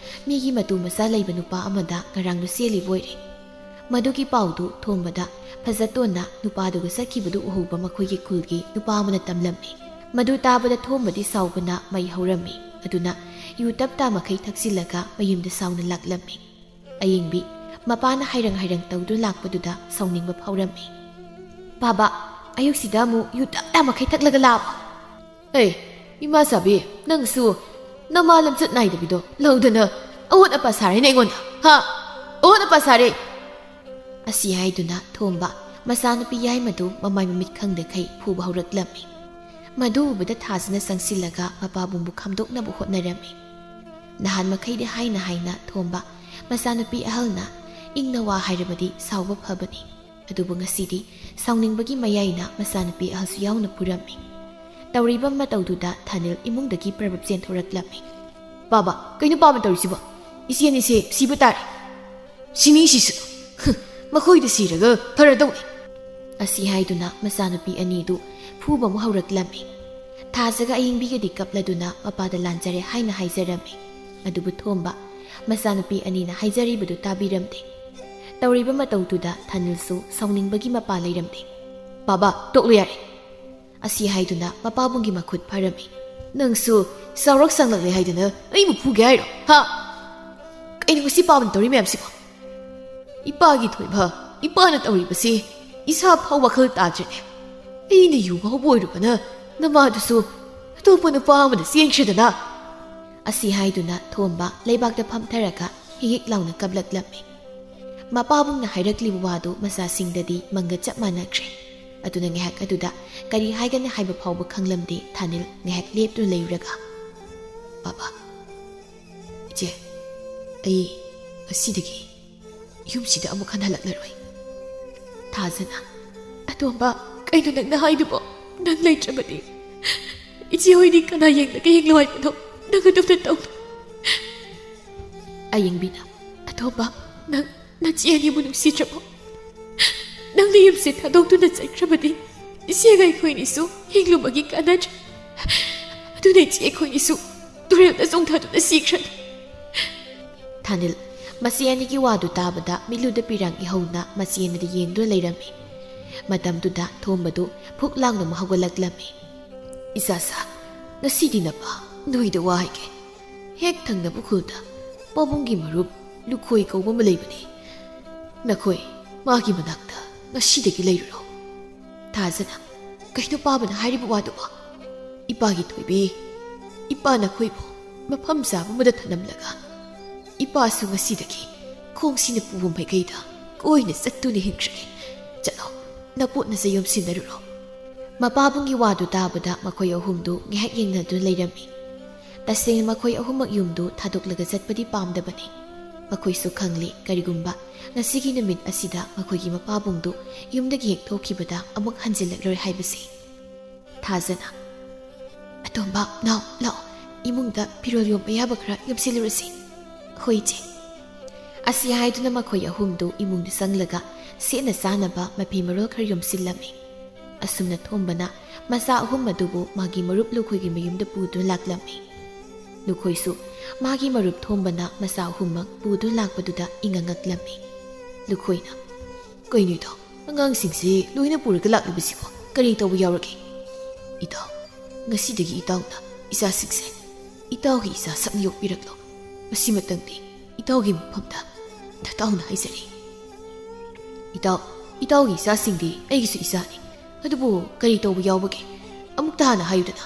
ꯃꯤꯒꯤ ꯃꯇꯨ ꯃꯆꯥ ꯂꯩꯕ ꯅꯨꯄꯥ ꯑꯃꯗ ꯉꯔꯥꯡꯗꯣ ꯆꯦꯜꯂꯤꯕ ꯑꯣꯏꯔꯦ꯫ ꯃꯗꯨꯒꯤ ꯄꯥꯎꯗꯨ ꯊꯣꯝꯕꯗ ꯐꯖꯇꯣꯟꯅ ꯅꯨꯄꯥꯗꯨꯒ ꯆꯠꯈꯤꯕꯗꯨ ꯎꯍꯧꯕ ꯃꯈꯣꯏꯒꯤ ꯈꯨꯜꯒꯤ ꯅꯨꯄꯥ ꯑꯃꯅ ꯇꯝꯂꯝꯃꯤ꯫ ꯃꯗꯨ ꯇꯥꯕꯗ ꯊꯣꯝꯕꯗꯤ ꯁꯥꯎꯕꯅ ꯃꯩ ꯍꯧꯔꯝꯃꯤ꯫ ꯑꯗꯨꯅ ꯌꯨ ꯇꯞꯇꯥ ꯃꯈꯩ ꯊꯛꯆꯤꯜꯂꯒ ꯃꯌꯨꯝꯗ ꯁꯥꯎꯅ ꯂꯥꯛꯂꯝꯃꯤ꯫ ꯑꯌꯤꯡꯕꯤ ꯃꯄꯥꯅ ꯍꯥꯏꯔꯪ ꯍꯥꯏꯔꯪ ꯇꯧꯗꯨꯅ ꯂꯥꯛꯄꯗꯨꯗ ꯁꯥꯎꯅꯤꯡꯕ ꯐꯥꯎꯔꯝꯃꯤ꯫ "ꯕꯥꯕꯥ, ꯑꯌꯨꯛꯁꯤꯗ ꯑꯃꯨꯛ ꯌꯨ ꯇꯞꯇꯥ ꯃꯈꯩ ꯊꯛꯂꯒ ꯂꯥꯛꯑꯕ?" "ꯑꯦ, ꯏꯃꯥ ꯆꯥꯕꯤ, ꯅꯪꯁꯨ ꯅꯃꯥ ꯂꯝꯆꯠ ꯅꯥꯏꯗꯕꯤꯗꯣ ꯂꯧꯗꯅ ꯑꯑꯣꯟ ꯑꯄꯥ ꯁꯥꯔꯦꯅꯦ ꯑꯩꯉꯣꯟꯗ, ꯍꯥ? ꯑꯑꯣꯟ ꯑꯄꯥ ꯁꯥꯔꯦ!" ꯑꯁꯤ ꯍꯥꯏꯗꯨꯅ ꯊꯣꯝꯕ ꯃꯆꯥꯅꯨꯄꯤ ꯌꯥꯏꯃꯗꯨ ꯃꯃꯥꯏ ꯃꯃꯤꯠ ꯈꯪꯗꯈꯩ ꯐꯨꯕ ꯍꯧꯔꯛꯂꯝꯃꯤ꯫ ꯃꯗꯨ ꯎꯕꯗ ꯊꯥꯖꯅ ꯆꯪꯁꯤꯜꯂꯒ ꯃꯄꯥꯕꯨꯡꯕꯨ ꯈꯥꯝꯗꯣꯛꯅꯕ ꯍꯣꯠꯅꯔꯝꯃꯤ꯫ ꯅꯍꯥꯟ ꯃꯈꯩꯗꯤ ꯍꯥꯏꯅ ꯍꯥꯏꯅ ꯊꯣꯝꯕ ꯃꯆꯥꯅꯨꯄꯤ ꯑꯍꯜꯅ ꯏꯪꯅ ꯋꯥ ꯍꯥꯏꯔꯕꯗꯤ ꯁꯥꯎꯕ ꯐꯕꯅꯤ꯫ ꯑꯗꯨꯕꯨ ꯉꯁꯤꯗꯤ ꯁꯥꯎꯅꯤꯡꯕꯒꯤ ꯃꯌꯥꯏꯅ ꯃꯆꯥꯅꯨꯄꯤ ꯑꯍꯜꯁꯨ ꯌꯥꯎꯅ ꯐꯨꯔꯝꯃꯤ꯫ ꯇꯧꯔꯤꯕ ꯃꯇꯧꯗꯨꯗ ꯊꯥꯅꯤꯜ ꯏꯃꯨꯡꯗꯒꯤ ꯄ꯭ꯔꯕꯞ ꯆꯦꯟꯊꯣꯔꯛꯂꯝꯃꯤ꯫ "ꯕꯥꯕꯥ, ꯀꯩꯅꯣ ꯄꯥꯕ ꯇꯧꯔꯤꯁꯤꯕꯣ? ꯏꯆꯦꯅꯤꯁꯦ ꯁꯤꯕ ꯇꯥꯔꯦ꯫ ꯁꯤꯅꯤꯁꯤꯁꯨ꯫ ꯍꯨꯝ, ꯃꯈꯣꯏꯗ ꯁꯤꯔꯒ ꯐꯔꯗꯧꯅꯤ꯫" ꯑꯁꯤ ꯍꯥꯏꯗꯨꯅ ꯃꯆꯥꯅꯨꯄꯤ ꯑꯅꯤꯗꯨ ꯐꯨꯕ ꯑꯃꯨꯛ ꯍꯧꯔꯛꯂꯝꯃꯤ꯫ ꯊꯥꯖꯒ ꯑꯌꯤꯡꯕꯤꯒꯗꯤ ꯀꯞꯂꯗꯨꯅ ꯃꯄꯥꯗ ꯂꯥꯟꯖꯔꯦ ꯍꯥꯏꯅ ꯍꯥꯏꯖꯔꯝꯃꯤ꯫ ꯑꯗꯨꯕꯨ ꯊꯣꯝꯕ ꯃꯆꯥꯅꯨꯄꯤ ꯑꯅꯤꯅ ꯍꯥꯏꯖꯔꯤꯕꯗꯨ ꯇꯥꯕꯤꯔꯝꯗꯦ꯫ ꯇꯧꯔꯤꯕ ꯃꯇꯧꯗꯨꯗ ꯊꯥꯅꯤꯜꯁꯨ ꯁꯥꯎꯅꯤꯡꯕꯒꯤ ꯃꯄꯥ ꯂꯩꯔꯝꯗꯦ꯫ "ꯕꯥꯕꯥ, ꯇꯣꯛꯂꯨ ꯌꯥꯔꯦ꯫" ꯑꯁꯤ ꯍꯥꯏꯗꯨꯅ ꯃꯄꯥꯕꯨꯡꯒꯤ ꯃꯈꯨꯠ ꯐꯥꯔꯝꯃꯤ꯫ "ꯅꯪꯁꯨ ꯆꯥꯎꯔꯛ ꯁꯥꯡꯂꯛꯂꯦ ꯍꯥꯏꯗꯨꯅ ꯑꯩꯕꯨ ꯐꯨꯒꯦ ꯍꯥꯏꯔꯣ, ꯍꯥ? ꯀꯩꯅꯣ ꯉꯁꯤ ꯄꯥꯕꯅ ꯇꯧꯔꯤ ꯃꯌꯥꯝꯁꯤꯕꯣ? ꯏꯄꯥꯒꯤ ꯊꯣꯏꯕ, ꯏꯄꯥꯅ ꯇꯧꯔꯤꯕꯁꯤ ꯏꯁꯥ ꯐꯥꯎ ꯋꯥꯈꯜ ꯇꯥꯗ꯭ꯔꯦꯅꯦ꯫ ꯑꯩꯅ ꯌꯨ ꯉꯥꯎꯕ ꯑꯣꯏꯔꯨꯕꯅ ꯅꯃꯥꯗꯨꯁꯨ ꯑꯇꯣꯞꯄ ꯅꯨꯄꯥ ꯑꯃꯗ ꯆꯦꯟꯈ꯭ꯔꯦꯗꯅ꯫" ꯑꯁꯤ ꯍꯥꯏꯗꯨꯅ ꯊꯣꯝꯕ ꯂꯩꯕꯥꯛꯇ ꯐꯝꯊꯔꯒ ꯍꯤꯛ ꯍꯤꯛ ꯂꯥꯎꯅ ꯀꯞꯂꯛꯂꯝꯃꯤ꯫ ꯃꯄꯥꯕꯨꯡꯅ ꯍꯥꯏꯔꯛꯂꯤꯕ ꯋꯥꯗꯨ ꯃꯆꯥꯁꯤꯡꯗꯗꯤ ꯃꯪꯒ ꯆꯞ ꯃꯥꯟꯅꯈ꯭ꯔꯦ꯫ ꯑꯗꯨꯅ ꯉꯥꯏꯍꯥꯛ ꯑꯗꯨꯗ ꯀꯔꯤ ꯍꯥꯏꯒꯅꯤ ꯍꯥꯏꯕ ꯐꯥꯎꯕ ꯈꯪꯂꯝꯗꯦ ꯊꯥꯅꯤꯜ ꯉꯥꯏꯍꯥꯛ ꯂꯦꯞꯇꯨꯅ ꯂꯩꯔꯒ꯫ "ꯕꯥꯕꯥ, ꯏꯆꯦ, ꯑꯩ ꯉꯁꯤꯗꯒꯤ ꯌꯨꯝꯁꯤꯗ ꯑꯃꯨꯛ ꯍꯟꯅ ꯍꯜꯂꯛꯂꯔꯣꯏ꯫" ꯊꯥꯖꯅ, "ꯑꯇꯣꯝꯕ, ꯀꯩꯅꯣ ꯅꯪꯅ ꯍꯥꯏꯗꯨꯕꯣ? ꯅꯪ ꯂꯩꯇ꯭ꯔꯕꯗꯤ ꯏꯆꯦ ꯍꯣꯏꯗꯤ ꯀꯅꯥ ꯌꯦꯡꯂꯒ ꯌꯦꯡꯂꯣ ꯍꯥꯏꯕꯅꯣ? ꯅꯪ ꯑꯗꯨꯝꯅ ꯇꯧ꯫" ꯑꯌꯤꯡꯕꯤꯅ, "ꯑꯇꯣꯝꯕ, ꯅꯪ ꯅꯆꯦ ꯑꯅꯤꯕꯨ ꯅꯨꯡꯁꯤꯗ꯭ꯔꯕꯣ? ꯅꯪꯅ ꯌꯨꯝꯁꯦ ꯊꯥꯗꯣꯛꯇꯨꯅ ꯆꯠꯈ꯭ꯔꯕꯗꯤ ꯏꯆꯦꯒ ꯑꯩꯈꯣꯏꯅꯤꯁꯨ ꯍꯤꯡꯂꯨꯕꯒꯤ ꯀꯥꯟꯅꯗ꯭ꯔꯦ꯫ ꯑꯗꯨꯅ ꯏꯆꯦ ꯑꯩꯈꯣꯏꯅꯤꯁꯨ ꯇꯨꯔꯦꯜꯗ ꯆꯣꯡꯊꯗꯨꯅ ꯁꯤꯈ꯭ꯔꯅꯤ꯫ ꯊꯥꯅꯤꯜ, ꯃꯆꯦ ꯑꯅꯤꯒꯤ ꯋꯥꯗꯨ ꯇꯥꯕꯗ ꯃꯤꯠꯂꯨꯗ ꯄꯤꯔꯥꯡ ꯏꯍꯧꯅ ꯃꯆꯦ ꯑꯅꯤꯗ ꯌꯦꯡꯗꯨꯅ ꯂꯩꯔꯝꯃꯤ꯫ ꯃꯇꯝꯗꯨꯗ ꯊꯣꯝꯕꯗꯨ ꯐꯨꯛ ꯂꯥꯡꯅ ꯑꯃꯨꯛ ꯍꯧꯒꯠꯂꯛꯂꯝꯃꯤ꯫ "ꯏꯆꯥꯁꯥ, ꯉꯁꯤꯗꯤ ꯅꯄꯥ ꯅꯣꯏꯗ ꯋꯥ ꯍꯥꯏꯒꯦ꯫ ꯍꯦꯛ ꯊꯪꯅꯕ ꯈꯨꯜꯗ ꯄꯥꯕꯨꯡꯒꯤ ꯃꯔꯨꯞ ꯂꯨꯈꯣꯏ ꯀꯧꯕ ꯑꯃ ꯂꯩꯕꯅꯤ꯫ ꯅꯈꯣꯏ ꯃꯥꯒꯤ ꯃꯅꯥꯛꯇ ꯉꯁꯤꯗꯒꯤ ꯂꯩꯔꯨꯔꯣ꯫" ꯊꯥꯖꯅ, "ꯀꯩꯅꯣ ꯄꯥꯕꯅ ꯍꯥꯏꯔꯤꯕ ꯋꯥꯗꯨꯕꯣ? ꯏꯄꯥꯒꯤ ꯊꯣꯏꯕꯤ, ꯏꯄꯥ ꯅꯈꯣꯏꯕꯨ ꯃꯐꯝ ꯆꯥꯕ ꯑꯃꯗ ꯊꯅꯝꯂꯒ ꯏꯄꯥꯁꯨ ꯉꯁꯤꯗꯒꯤ ꯈꯣꯡꯁꯤꯅ ꯄꯨꯕ ꯃꯥꯏꯀꯩꯗ ꯀꯣꯏꯅ ꯆꯠꯇꯨꯅ ꯍꯤꯡꯈ꯭ꯔꯒꯦ꯫ ꯆꯠꯂꯣ, ꯅꯄꯣꯠ ꯅꯆꯩ ꯌꯣꯝꯁꯤꯟꯅꯔꯨꯔꯣ꯫" ꯃꯄꯥꯕꯨꯡꯒꯤ ꯋꯥꯗꯨ ꯇꯥꯕꯗ ꯃꯈꯣꯏ ꯑꯍꯨꯝꯗꯨ ꯉꯥꯏꯍꯥꯛ ꯌꯦꯡꯅꯗꯨꯅ ꯂꯩꯔꯝꯃꯤ꯫ ꯇꯁꯦꯡꯅ ꯃꯈꯣꯏ ꯑꯍꯨꯝꯃꯛ ꯌꯨꯝꯗꯨ ꯊꯥꯗꯣꯛꯂꯒ ꯆꯠꯄꯗꯤ ꯄꯥꯝꯗꯕꯅꯤ꯫ ꯃꯈꯣꯏꯁꯨ ꯈꯪꯂꯤ, ꯀꯔꯤꯒꯨꯝꯕ ꯉꯁꯤꯒꯤ ꯅꯨꯃꯤꯠ ꯑꯁꯤꯗ ꯃꯈꯣꯏꯒꯤ ꯃꯄꯥꯕꯨꯡꯗꯨ ꯌꯨꯝꯗꯒꯤ ꯍꯦꯛ ꯊꯣꯛꯈꯤꯕꯗ ꯑꯃꯨꯛ ꯍꯟꯖꯤꯜꯂꯛꯂꯔꯣꯏ ꯍꯥꯏꯕꯁꯤ꯫ ꯊꯥꯖꯅ, "ꯑꯇꯣꯝꯕ, ꯅꯥꯎ, ꯂꯥꯛꯑꯣ, ꯏꯃꯨꯡꯗ ꯐꯤꯔꯣꯜ ꯌꯣꯝꯕ ꯌꯥꯕ ꯈꯔ ꯌꯣꯝꯁꯤꯜꯂꯨꯔꯁꯤ꯫" "ꯍꯣꯏ, ꯏꯆꯦ꯫" ꯑꯁꯤ ꯍꯥꯏꯗꯨꯅ ꯃꯈꯣꯏ ꯑꯍꯨꯝꯗꯨ ꯏꯃꯨꯡꯗ ꯆꯪꯂꯒ ꯁꯦꯠꯅ ꯆꯥꯅꯕ ꯃꯐꯤ ꯃꯔꯣꯜ ꯈꯔ ꯌꯣꯝꯁꯤꯜꯂꯝꯃꯤ꯫ ꯑꯁꯨꯝꯅ ꯊꯣꯝꯕꯅ ꯃꯆꯥ ꯑꯍꯨꯝ ꯑꯗꯨꯕꯨ ꯃꯥꯒꯤ ꯃꯔꯨꯞ ꯂꯨꯈꯣꯏꯒꯤ ꯃꯌꯨꯝꯗ ꯄꯨꯗꯨꯅ ꯂꯥꯛꯂꯝꯃꯤ꯫ ꯂꯨꯈꯣꯏꯁꯨ ꯃꯥꯒꯤ ꯃꯔꯨꯞ ꯊꯣꯝꯕꯅ ꯃꯆꯥ ꯑꯍꯨꯝꯃꯛ ꯄꯨꯗꯨꯅ ꯂꯥꯛꯄꯗꯨꯗ ꯏꯉꯛꯂꯝꯃꯤ꯫ ꯂꯨꯈꯣꯏꯅ, "ꯀꯩꯅꯣ ꯏꯇꯥꯎ, ꯑꯉꯥꯡꯁꯤꯡꯁꯦ ꯂꯣꯏꯅ ꯄꯨꯔꯒ ꯂꯥꯛꯂꯤꯕꯁꯤꯕꯣ? ꯀꯔꯤ ꯇꯧꯕ ꯌꯥꯎꯔꯒꯦ?" "ꯏꯇꯥꯎ, ꯉꯁꯤꯗꯒꯤ ꯏꯇꯥꯎꯅ ꯏꯆꯥꯁꯤꯡꯁꯦ ꯏꯇꯥꯎꯒꯤ ꯏꯆꯥ ꯁꯛꯅ ꯌꯣꯛꯄꯤꯔꯛꯂꯣ꯫ ꯃꯁꯤꯃꯇꯪꯗꯤ ꯏꯇꯥꯎꯒꯤ ꯃꯐꯝꯗ ꯅꯇꯥꯎꯅ ꯍꯥꯏꯖꯔꯤ꯫" "ꯏꯇꯥꯎ, ꯏꯇꯥꯎꯒꯤ ꯏꯆꯥꯁꯤꯡꯗꯤ ꯑꯩꯒꯤꯁꯨ ꯏꯆꯥꯅꯤ꯫ ꯑꯗꯨꯕꯨ ꯀꯔꯤ ꯇꯧꯕ ꯌꯥꯎꯕꯒꯦ? ꯑꯃꯨꯛꯇ ꯍꯥꯟꯅ ꯍꯥꯏꯌꯨꯗꯅ꯫"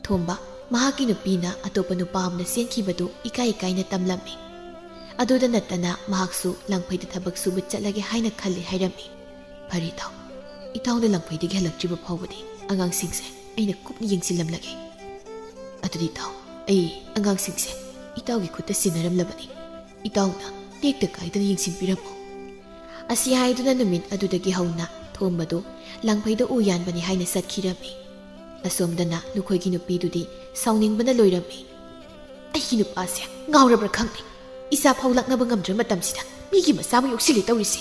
ꯊꯣꯝꯕ ꯃꯍꯥꯛꯀꯤ ꯅꯨꯄꯤꯅ ꯑꯇꯣꯞꯄ ꯅꯨꯄꯥ ꯑꯃꯅ ꯆꯦꯟꯈꯤꯕꯗꯨ ꯏꯀꯥꯏ ꯏꯀꯥꯏꯅ ꯇꯝꯂꯝꯃꯤ꯫ ꯑꯗꯨꯗ ꯅꯠꯇꯅ ꯃꯍꯥꯛꯁꯨ ꯂꯥꯡꯐꯩꯗ ꯊꯕꯛ ꯁꯨꯕ ꯆꯠꯂꯒꯦ ꯍꯥꯏꯅ ꯈꯜꯂꯤ ꯍꯥꯏꯔꯝꯃꯤ꯫ "ꯐꯔꯦ ꯏꯇꯥꯎ, ꯏꯇꯥꯎꯅ ꯂꯥꯡꯐꯩꯗꯒꯤ ꯍꯜꯂꯛꯇ꯭ꯔꯤꯕ ꯐꯥꯎꯕꯗꯤ ꯑꯉꯥꯡꯁꯤꯡꯁꯦ ꯑꯩꯅ ꯀꯨꯞꯅ ꯌꯦꯡꯁꯤꯜꯂꯝꯂꯒꯦ꯫ ꯑꯗꯨꯗꯤ ꯏꯇꯥꯎ, ꯑꯩ ꯑꯉꯥꯡꯁꯤꯡꯁꯦ ꯏꯇꯥꯎꯒꯤ ꯈꯨꯠꯇ ꯁꯤꯟꯅꯔꯝꯂꯕꯅꯤ꯫ ꯏꯇꯥꯎꯅ ꯇꯦꯛꯇ ꯀꯥꯏꯗꯅ ꯌꯦꯡꯁꯤꯟꯕꯤꯔꯝꯃꯨ꯫" ꯑꯁꯤ ꯍꯥꯏꯗꯨꯅ ꯅꯨꯃꯤꯠ ꯑꯗꯨꯗꯒꯤ ꯍꯧꯅ ꯊꯣꯝꯕꯗꯨ ꯂꯥꯡꯐꯩꯗ ꯎ ꯌꯥꯟꯕꯅꯤ ꯍꯥꯏꯅ ꯆꯠꯈꯤꯔꯝꯃꯤ꯫ ꯑꯁꯣꯝꯗꯅ ꯂꯨꯈꯣꯏꯒꯤ ꯅꯨꯄꯤꯗꯨꯗꯤ ꯁꯥꯎꯅꯤꯡꯕꯅ ꯂꯣꯏꯔꯝꯃꯤ꯫ "ꯑꯩꯒꯤ ꯅꯨꯄꯥꯁꯦ ꯉꯥꯎꯔꯕ꯭ꯔꯥ ꯈꯪꯗꯦ꯫ ꯏꯆꯥ ꯐꯥꯎ ꯂꯛꯅꯕ ꯉꯝꯗ꯭ꯔ ꯃꯇꯝꯁꯤꯗ ꯃꯤꯒꯤ ꯃꯆꯥ ꯑꯃ ꯌꯣꯛꯁꯤꯜꯂꯦ ꯇꯧꯔꯤꯁꯦ꯫"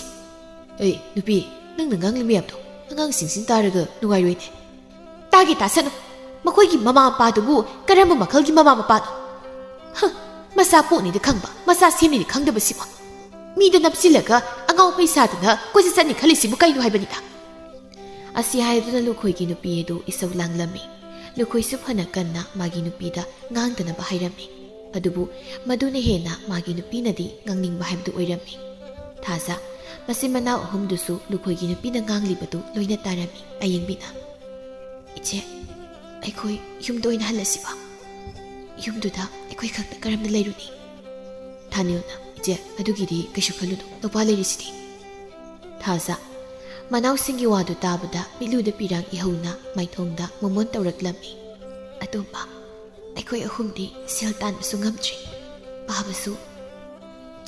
"ꯑꯦ ꯅꯨꯄꯤ, ꯅꯪꯅ ꯉꯥꯡꯂꯤ ꯃꯌꯥꯝꯗꯣ ꯑꯉꯥꯡꯁꯤꯡꯁꯤꯅ ꯇꯥꯔꯒ ꯅꯨꯡꯉꯥꯏꯔꯣꯏꯅꯦ꯫" "ꯇꯥꯒꯦ ꯇꯥꯁꯅꯨ꯫ ꯃꯈꯣꯏꯒꯤ ꯃꯃꯥ ꯃꯄꯥꯗꯨꯕꯨ ꯀꯔꯝꯕ ꯃꯈꯜꯒꯤ ꯃꯃꯥ ꯃꯄꯥꯅꯣ? ꯍ, ꯃꯆꯥ ꯄꯣꯛꯅꯤꯗꯤ ꯈꯪꯕ, ꯃꯆꯥ ꯁꯦꯝꯅꯤꯗꯤ ꯈꯪꯗꯕꯁꯤꯕꯣ꯫ ꯃꯤꯗ ꯅꯞꯁꯤꯜꯂꯒ ꯑꯉꯥꯎ ꯐꯩ ꯁꯥꯗꯅ ꯀꯣꯏꯆꯠ ꯆꯠꯅꯤ ꯈꯜꯂꯤꯁꯤꯕꯨ ꯀꯩꯅꯣ ꯍꯥꯏꯕꯅꯤꯗ꯫ ꯑꯁꯤ ꯍꯥꯏꯗꯨꯅ ꯂꯨꯈꯣꯏꯒꯤ ꯅꯨꯄꯤ ꯑꯗꯨ ꯏꯁꯧ ꯂꯥꯡꯂꯝꯃꯤ꯫ ꯂꯨꯈꯣꯏꯁꯨ ꯐꯅ ꯀꯟꯅ ꯃꯥꯒꯤ ꯅꯨꯄꯤꯗ ꯉꯥꯡꯗꯅꯕ ꯍꯥꯏꯔꯝꯃꯤ꯫ ꯑꯗꯨꯕꯨ ꯃꯗꯨꯅ ꯍꯦꯟꯅ ꯃꯥꯒꯤ ꯅꯨꯄꯤꯅꯗꯤ ꯉꯥꯡꯅꯤꯡꯕ ꯍꯥꯏꯕꯗꯨ ꯑꯣꯏꯔꯝꯃꯤ꯫ ꯊꯥꯖ, ꯃꯆꯤꯟ ꯃꯅꯥꯎ ꯑꯍꯨꯝꯗꯨꯁꯨ ꯂꯨꯈꯣꯏꯒꯤ ꯅꯨꯄꯤꯅ ꯉꯥꯡꯂꯤꯕꯗꯨ ꯂꯣꯏꯅ ꯇꯥꯔꯝꯃꯤ꯫ ꯑꯌꯦꯡꯕꯤꯅ, "ꯏꯆꯦ, ꯑꯩꯈꯣꯏ ꯌꯨꯝꯗ ꯑꯣꯏꯅ ꯍꯜꯂꯁꯤꯕ? ꯌꯨꯝꯗꯨꯗ ꯑꯩꯈꯣꯏ ꯈꯛꯇ ꯀꯔꯝꯅ ꯂꯩꯔꯨꯅꯤ?" ꯊꯥꯅꯤꯜꯅ, "ꯏꯆꯦ, ꯑꯗꯨꯒꯤꯗꯤ ꯀꯩꯁꯨ ꯈꯜꯂꯨꯅꯨ, ꯅꯨꯄꯥ ꯂꯩꯔꯤꯁꯤꯗꯤ꯫" ꯊꯥꯖ, ꯃꯅꯥꯎꯁꯤꯡꯒꯤ ꯋꯥꯗꯨ ꯇꯥꯕꯗ ꯃꯤꯠꯂꯨꯗ ꯄꯤꯔꯥꯡ ꯏꯍꯧꯅ ꯃꯥꯏꯊꯣꯡꯗ ꯃꯣꯃꯣꯟ ꯇꯧꯔꯛꯂꯝꯃꯤ꯫ "ꯑꯇꯣꯝꯕ, ꯑꯩꯈꯣꯏ ꯑꯍꯨꯝꯗꯤ ꯁꯦꯜ ꯇꯥꯟꯕꯁꯨ ꯉꯝꯗ꯭ꯔꯤ, ꯄꯥꯕꯁꯨ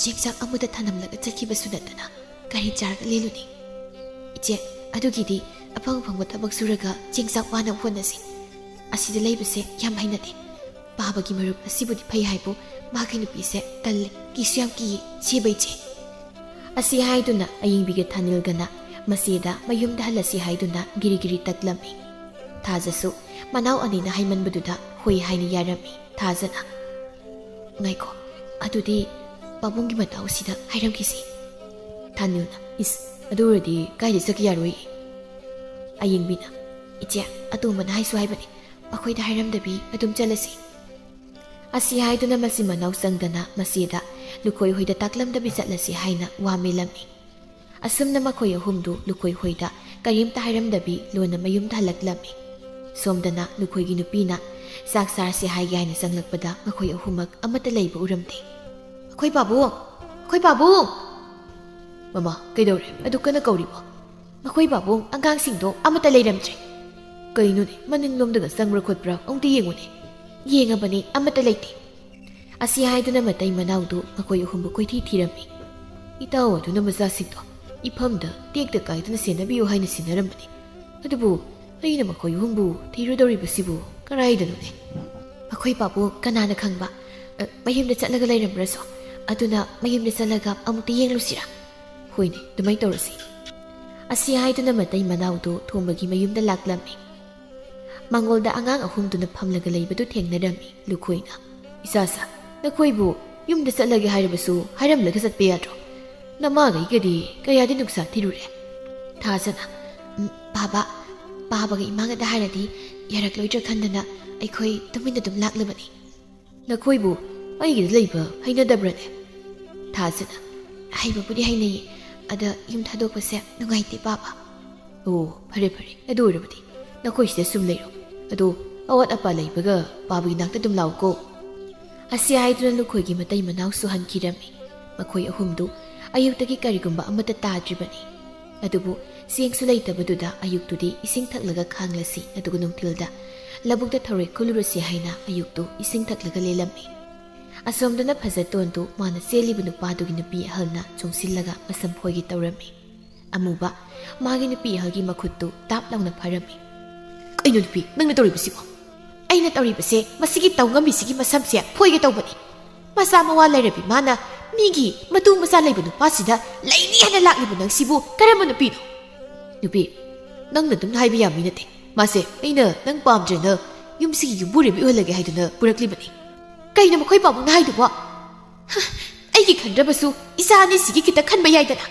ꯆꯦꯡ ꯆꯥꯛ ꯑꯃꯗ ꯊꯅꯝꯂꯒ ꯆꯠꯈꯤꯕꯁꯨ ꯅꯠꯇꯅ ꯀꯔꯤ ꯆꯥꯔꯒ ꯂꯦꯜꯂꯨꯅꯤ? ꯏꯆꯦ, ꯑꯗꯨꯒꯤꯗꯤ ꯑꯐꯪ ꯑꯐꯪꯕ ꯊꯕꯛ ꯁꯨꯔꯒ ꯆꯦꯡ ꯆꯥꯛ ꯋꯥꯅꯕ ꯍꯣꯠꯅꯁꯤ꯫ ꯑꯁꯤꯗ ꯂꯩꯕꯁꯦ ꯌꯥꯝ ꯍꯩꯅꯗꯦ꯫ ꯄꯥꯕꯒꯤ ꯃꯔꯨꯞ ꯑꯁꯤꯕꯨꯗꯤ ꯐꯩ ꯍꯥꯏꯕꯨ ꯃꯥꯒꯤ ꯅꯨꯄꯤꯁꯦ ꯇꯜꯂꯦ, ꯀꯤꯁꯨ ꯌꯥꯝ ꯀꯤꯌꯦ, ꯁꯦꯕ ꯏꯆꯦ꯫" ꯑꯁꯤ ꯍꯥꯏꯗꯨꯅ ꯑꯌꯤꯡꯕꯤꯒ ꯊꯥꯅꯤꯜꯒꯅ ꯃꯆꯦꯗ ꯃꯌꯨꯝꯗ ꯍꯜꯂꯁꯤ ꯍꯥꯏꯗꯨꯅ ꯒꯤꯔꯤ ꯒꯤꯔꯤ ꯇꯛꯂꯝꯃꯤ꯫ ꯊꯥꯖꯁꯨ ꯃꯅꯥꯎ ꯑꯅꯤꯅ ꯍꯥꯏꯃꯟꯕꯗꯨꯗ ꯍꯣꯏ ꯍꯥꯏꯅ ꯌꯥꯔꯝꯃꯤ꯫ ꯊꯥꯖꯅ, "ꯉꯥꯏꯈꯣ, ꯑꯗꯨꯗꯤ ꯄꯥꯕꯨꯡꯒꯤ ꯃꯇꯥꯎꯁꯤꯗ ꯍꯥꯏꯔꯝꯈꯤꯁꯤ꯫" ꯊꯥꯅꯤꯜꯅ, "ꯏꯁ, ꯑꯗꯨ ꯑꯣꯏꯔꯗꯤ ꯀꯥꯏꯗ ꯆꯠꯀꯦ ꯌꯥꯔꯣꯏ?" ꯑꯌꯤꯡꯕꯤꯅ, "ꯏꯆꯦ, ꯑꯇꯣꯝꯕꯅ ꯍꯥꯏꯁꯨ ꯍꯥꯏꯕꯅꯤ, ꯃꯈꯣꯏꯗ ꯍꯥꯏꯔꯝꯗꯕꯤ ꯑꯗꯨꯝ ꯆꯠꯂꯁꯤ꯫" ꯑꯁꯤ ꯍꯥꯏꯗꯨꯅ ꯃꯆꯤꯟ ꯃꯅꯥꯎ ꯆꯪꯗꯅ ꯃꯆꯦꯗ ꯂꯨꯈꯣꯏ ꯍꯣꯏꯗ ꯇꯥꯛꯂꯝꯗꯕꯤ ꯆꯠꯂꯁꯤ ꯍꯥꯏꯅ ꯋꯥ ꯃꯦꯜꯂꯝꯃꯤ꯫ ꯑꯁꯨꯝꯅ ꯃꯈꯣꯏ ꯑꯍꯨꯝꯗꯨ ꯂꯨꯈꯣꯏ ꯍꯣꯏꯗ ꯀꯔꯤꯝꯇ ꯍꯥꯏꯔꯝꯗꯕꯤ ꯂꯣꯟꯅ ꯃꯌꯨꯝꯗ ꯍꯜꯂꯛꯂꯝꯃꯤ꯫ ꯁꯣꯝꯗꯅ ꯂꯨꯈꯣꯏꯒꯤ ꯅꯨꯄꯤꯅ ꯆꯥꯛ ꯆꯥꯔꯁꯤ ꯍꯥꯏꯒꯦ ꯍꯥꯏꯅ ꯆꯪꯂꯛꯄꯗ ꯃꯈꯣꯏ ꯑꯍꯨꯝꯃꯛ ꯑꯃꯠꯇ ꯂꯩꯕ ꯎꯔꯝꯗꯦ꯫ "ꯑꯩꯈꯣꯏ ꯄꯥꯕꯨꯡ! ꯑꯩꯈꯣꯏ ꯄꯥꯕꯨꯡ!" "ꯃꯃꯥ, ꯀꯩꯗꯧꯔꯦ? ꯑꯗꯨ ꯀꯟꯅ ꯀꯧꯔꯤꯕꯣ?" "ꯃꯈꯣꯏ ꯄꯥꯕꯨꯡ ꯑꯉꯥꯡꯁꯤꯡꯗꯣ ꯑꯃꯠꯇ ꯂꯩꯔꯝꯗ꯭ꯔꯦ꯫" "ꯀꯩꯅꯣꯅꯦ, ꯃꯅꯤꯡꯂꯣꯝꯗꯒ ꯆꯪꯕ꯭ꯔꯥ ꯈꯣꯠꯄ꯭ꯔꯥ ꯑꯃꯨꯛꯇ ꯌꯦꯡꯉꯨꯅꯦ꯫" ꯌꯦꯡꯉꯕꯅꯤ, ꯑꯃꯠꯇ ꯂꯩꯇꯦ꯫ ꯑꯁꯤ ꯍꯥꯏꯗꯨꯅ ꯃꯇꯩ ꯃꯅꯥꯎꯗꯨ ꯃꯈꯣꯏ ꯑꯍꯨꯝꯕꯨ ꯀꯣꯏꯊꯤ ꯊꯤꯔꯝꯃꯤ꯫ "ꯏꯇꯥꯎ ꯑꯗꯨꯅ ꯃꯆꯥꯁꯤꯡꯗꯣ ꯏꯐꯝꯗ ꯇꯦꯛꯇ ꯀꯥꯏꯗꯅ ꯁꯦꯟꯅꯕꯤꯌꯨ ꯍꯥꯏꯅ ꯁꯤꯟꯅꯔꯝꯕꯅꯤ꯫ ꯑꯗꯨꯕꯨ ꯑꯩꯅ ꯃꯈꯣꯏ ꯑꯍꯨꯝꯕꯨ ꯊꯤꯔꯨꯗꯧꯔꯤꯕꯁꯤꯕꯨ ꯀꯔꯥꯏꯗꯅꯣꯅꯦ?" "ꯃꯈꯣꯏ ꯄꯥꯕꯨꯡ ꯀꯅꯥꯅ ꯈꯪꯕ? ꯑ, ꯃꯌꯨꯝꯗ ꯆꯠꯂꯒ ꯂꯩꯔꯝꯕ꯭ꯔꯁꯨ꯫ ꯑꯗꯨꯅ ꯃꯌꯨꯝꯗ ꯆꯠꯂꯒ ꯑꯃꯨꯛꯇ ꯌꯦꯡꯂꯨꯁꯤꯔꯥ?" "ꯍꯣꯏꯅꯦ, ꯑꯗꯨꯃꯥꯏꯅ ꯇꯧꯔꯁꯤ꯫" ꯑꯁꯤ ꯍꯥꯏꯗꯨꯅ ꯃꯇꯩ ꯃꯅꯥꯎꯗꯨ ꯊꯣꯝꯕꯒꯤ ꯃꯌꯨꯝꯗ ꯂꯥꯛꯂꯝꯃꯤ꯫ ꯃꯥꯡꯒꯣꯜꯗ ꯑꯉꯥꯡ ꯑꯍꯨꯝꯗꯨꯅ ꯐꯝꯂꯒ ꯂꯩꯕꯗꯨ ꯊꯦꯡꯅꯔꯝꯃꯤ ꯂꯨꯈꯣꯏꯅ꯫ "ꯏꯆꯥꯁꯥ, ꯅꯈꯣꯏꯕꯨ ꯌꯨꯝꯗ ꯆꯠꯂꯒꯦ ꯍꯥꯏꯔꯕꯁꯨ ꯍꯥꯏꯔꯝꯂꯒ ꯆꯠꯄ ꯌꯥꯗ꯭ꯔꯣ? ꯅꯃꯥꯈꯩꯒꯗꯤ ꯀꯌꯥꯗꯤ ꯅꯨꯡꯁꯥ ꯊꯤꯔꯨꯔꯦ?" ꯊꯥꯖꯅ, "ꯎꯝ, ꯄꯥꯕ, ꯄꯥꯕꯒ ꯏꯃꯥꯒꯗ ꯍꯥꯏꯔꯗꯤ ꯌꯥꯔꯛꯂꯣꯏꯗ꯭ꯔꯥ ꯈꯟꯗꯅ ꯑꯩꯈꯣꯏ ꯇꯨꯃꯤꯟꯅ ꯑꯗꯨꯝ ꯂꯥꯛꯂꯕꯅꯤ꯫" "ꯅꯈꯣꯏꯕꯨ ꯑꯩꯒꯤꯗ ꯂꯩꯕ ꯍꯩꯅꯗꯕ꯭ꯔꯅꯦ?" ꯊꯥꯖꯅ, "ꯍꯩꯕꯕꯨꯗꯤ ꯍꯩꯅꯩꯌꯦ, ꯑꯗ ꯌꯨꯝ ꯊꯥꯗꯣꯛꯄꯁꯦ ꯅꯨꯡꯉꯥꯏꯇꯦ ꯄꯥꯕ꯫" "ꯑꯣ, ꯐꯔꯦ ꯐꯔꯦ, ꯑꯗꯨ ꯑꯣꯏꯔꯕꯗꯤ ꯅꯈꯣꯏ ꯁꯤꯗ ꯁꯨꯝ ꯂꯩꯔꯣ꯫ ꯑꯗꯣ ꯑꯋꯥꯠ ꯑꯄꯥ ꯂꯩꯕꯒ ꯄꯥꯕꯒꯤ ꯅꯥꯛꯇ ꯑꯗꯨꯝ ꯂꯥꯛꯎꯀꯣ꯫" ꯑꯁꯤ ꯍꯥꯏꯗꯨꯅ ꯂꯨꯈꯣꯏꯒꯤ ꯃꯇꯩ ꯃꯅꯥꯎꯁꯨ ꯍꯟꯈꯤꯔꯝꯃꯤ꯫ ꯃꯈꯣꯏ ꯑꯍꯨꯝꯗꯨ ꯑꯌꯨꯛꯇꯒꯤ ꯀꯔꯤꯒꯨꯝꯕ ꯑꯃꯠꯇ ꯇꯥꯗ꯭ꯔꯤꯕꯅꯤ꯫ ꯑꯗꯨꯕꯨ ꯆꯦꯡꯁꯨ ꯂꯩꯇꯕꯗꯨꯗ ꯑꯌꯨꯛꯇꯨꯗꯤ ꯏꯁꯤꯡ ꯊꯛꯂꯒ ꯈꯥꯡꯂꯁꯤ, ꯑꯗꯨꯒ ꯅꯨꯡꯊꯤꯜꯗ ꯂꯧꯕꯨꯛꯇ ꯊꯔꯣꯏ ꯈꯨꯜꯂꯨꯔꯁꯤ ꯍꯥꯏꯅ ꯑꯌꯨꯛꯇꯨ ꯏꯁꯤꯡ ꯊꯛꯂꯒ ꯂꯦꯜꯂꯝꯃꯤ꯫ ꯑꯁꯣꯝꯗꯅ ꯐꯖꯇꯣꯟꯗꯨ ꯃꯥꯅ ꯆꯦꯜꯂꯤꯕ ꯅꯨꯄꯥꯗꯨꯒꯤ ꯅꯨꯄꯤ ꯑꯍꯜꯅ ꯆꯣꯡꯁꯤꯜꯂꯒ ꯃꯁꯝ ꯐꯣꯏꯒꯦ ꯇꯧꯔꯝꯃꯤ꯫ ꯑꯃꯨꯕ ꯃꯥꯒꯤ ꯅꯨꯄꯤ ꯑꯍꯜꯒꯤ ꯃꯈꯨꯠꯇꯨ ꯇꯥꯞ ꯂꯥꯎꯅ ꯐꯥꯔꯝꯃꯤ꯫ "ꯀꯩꯅꯣ ꯅꯨꯄꯤ, ꯅꯪꯅ ꯇꯧꯔꯤꯕꯁꯤꯕꯣ?" "ꯑꯩꯅ ꯇꯧꯔꯤꯕꯁꯦ ꯃꯁꯤꯒꯤ ꯇꯧꯉꯝꯕꯤꯁꯤꯒꯤ ꯃꯁꯝꯁꯦ ꯐꯣꯏꯒꯦ ꯇꯧꯕꯅꯤ꯫ ꯃꯆꯥ ꯃꯋꯥ ꯂꯩꯔꯕꯤ ꯃꯥꯅ ꯃꯤꯒꯤ ꯃꯇꯨ ꯃꯆꯥ ꯂꯩꯕ ꯅꯨꯄꯥꯁꯤꯗ ꯂꯩꯅꯤ ꯍꯥꯏꯅ ꯂꯥꯛꯂꯤꯕ ꯅꯪꯁꯤꯕꯨ ꯀꯔꯝꯕ ꯅꯨꯄꯤꯅꯣ?" "ꯅꯨꯄꯤ, ꯅꯪꯅ ꯑꯗꯨꯝ ꯍꯥꯏꯕ ꯌꯥꯕ ꯃꯤ ꯅꯠꯇꯦ꯫ ꯃꯥꯁꯦ ꯑꯩꯅ ꯅꯪ ꯄꯥꯝꯗ꯭ꯔꯦꯅ ꯌꯨꯝꯁꯤꯒꯤ ꯌꯨꯝꯕꯨꯔꯦꯝꯕꯤ ꯑꯣꯏꯍꯜꯂꯒꯦ ꯍꯥꯏꯗꯨꯅ ꯄꯨꯔꯛꯂꯤꯕꯅꯤ꯫" "ꯀꯩꯅꯣ ꯃꯈꯣꯏ ꯄꯥꯕꯨꯡꯅ ꯍꯥꯏꯗꯨꯕꯣ? ꯍ, ꯑꯩꯒꯤ ꯈꯟꯗ꯭ꯔꯕꯁꯨ ꯏꯆꯥ ꯑꯅꯤꯁꯤꯒꯤ ꯈꯤꯇ ꯈꯟꯕ ꯌꯥꯏꯗꯅ?"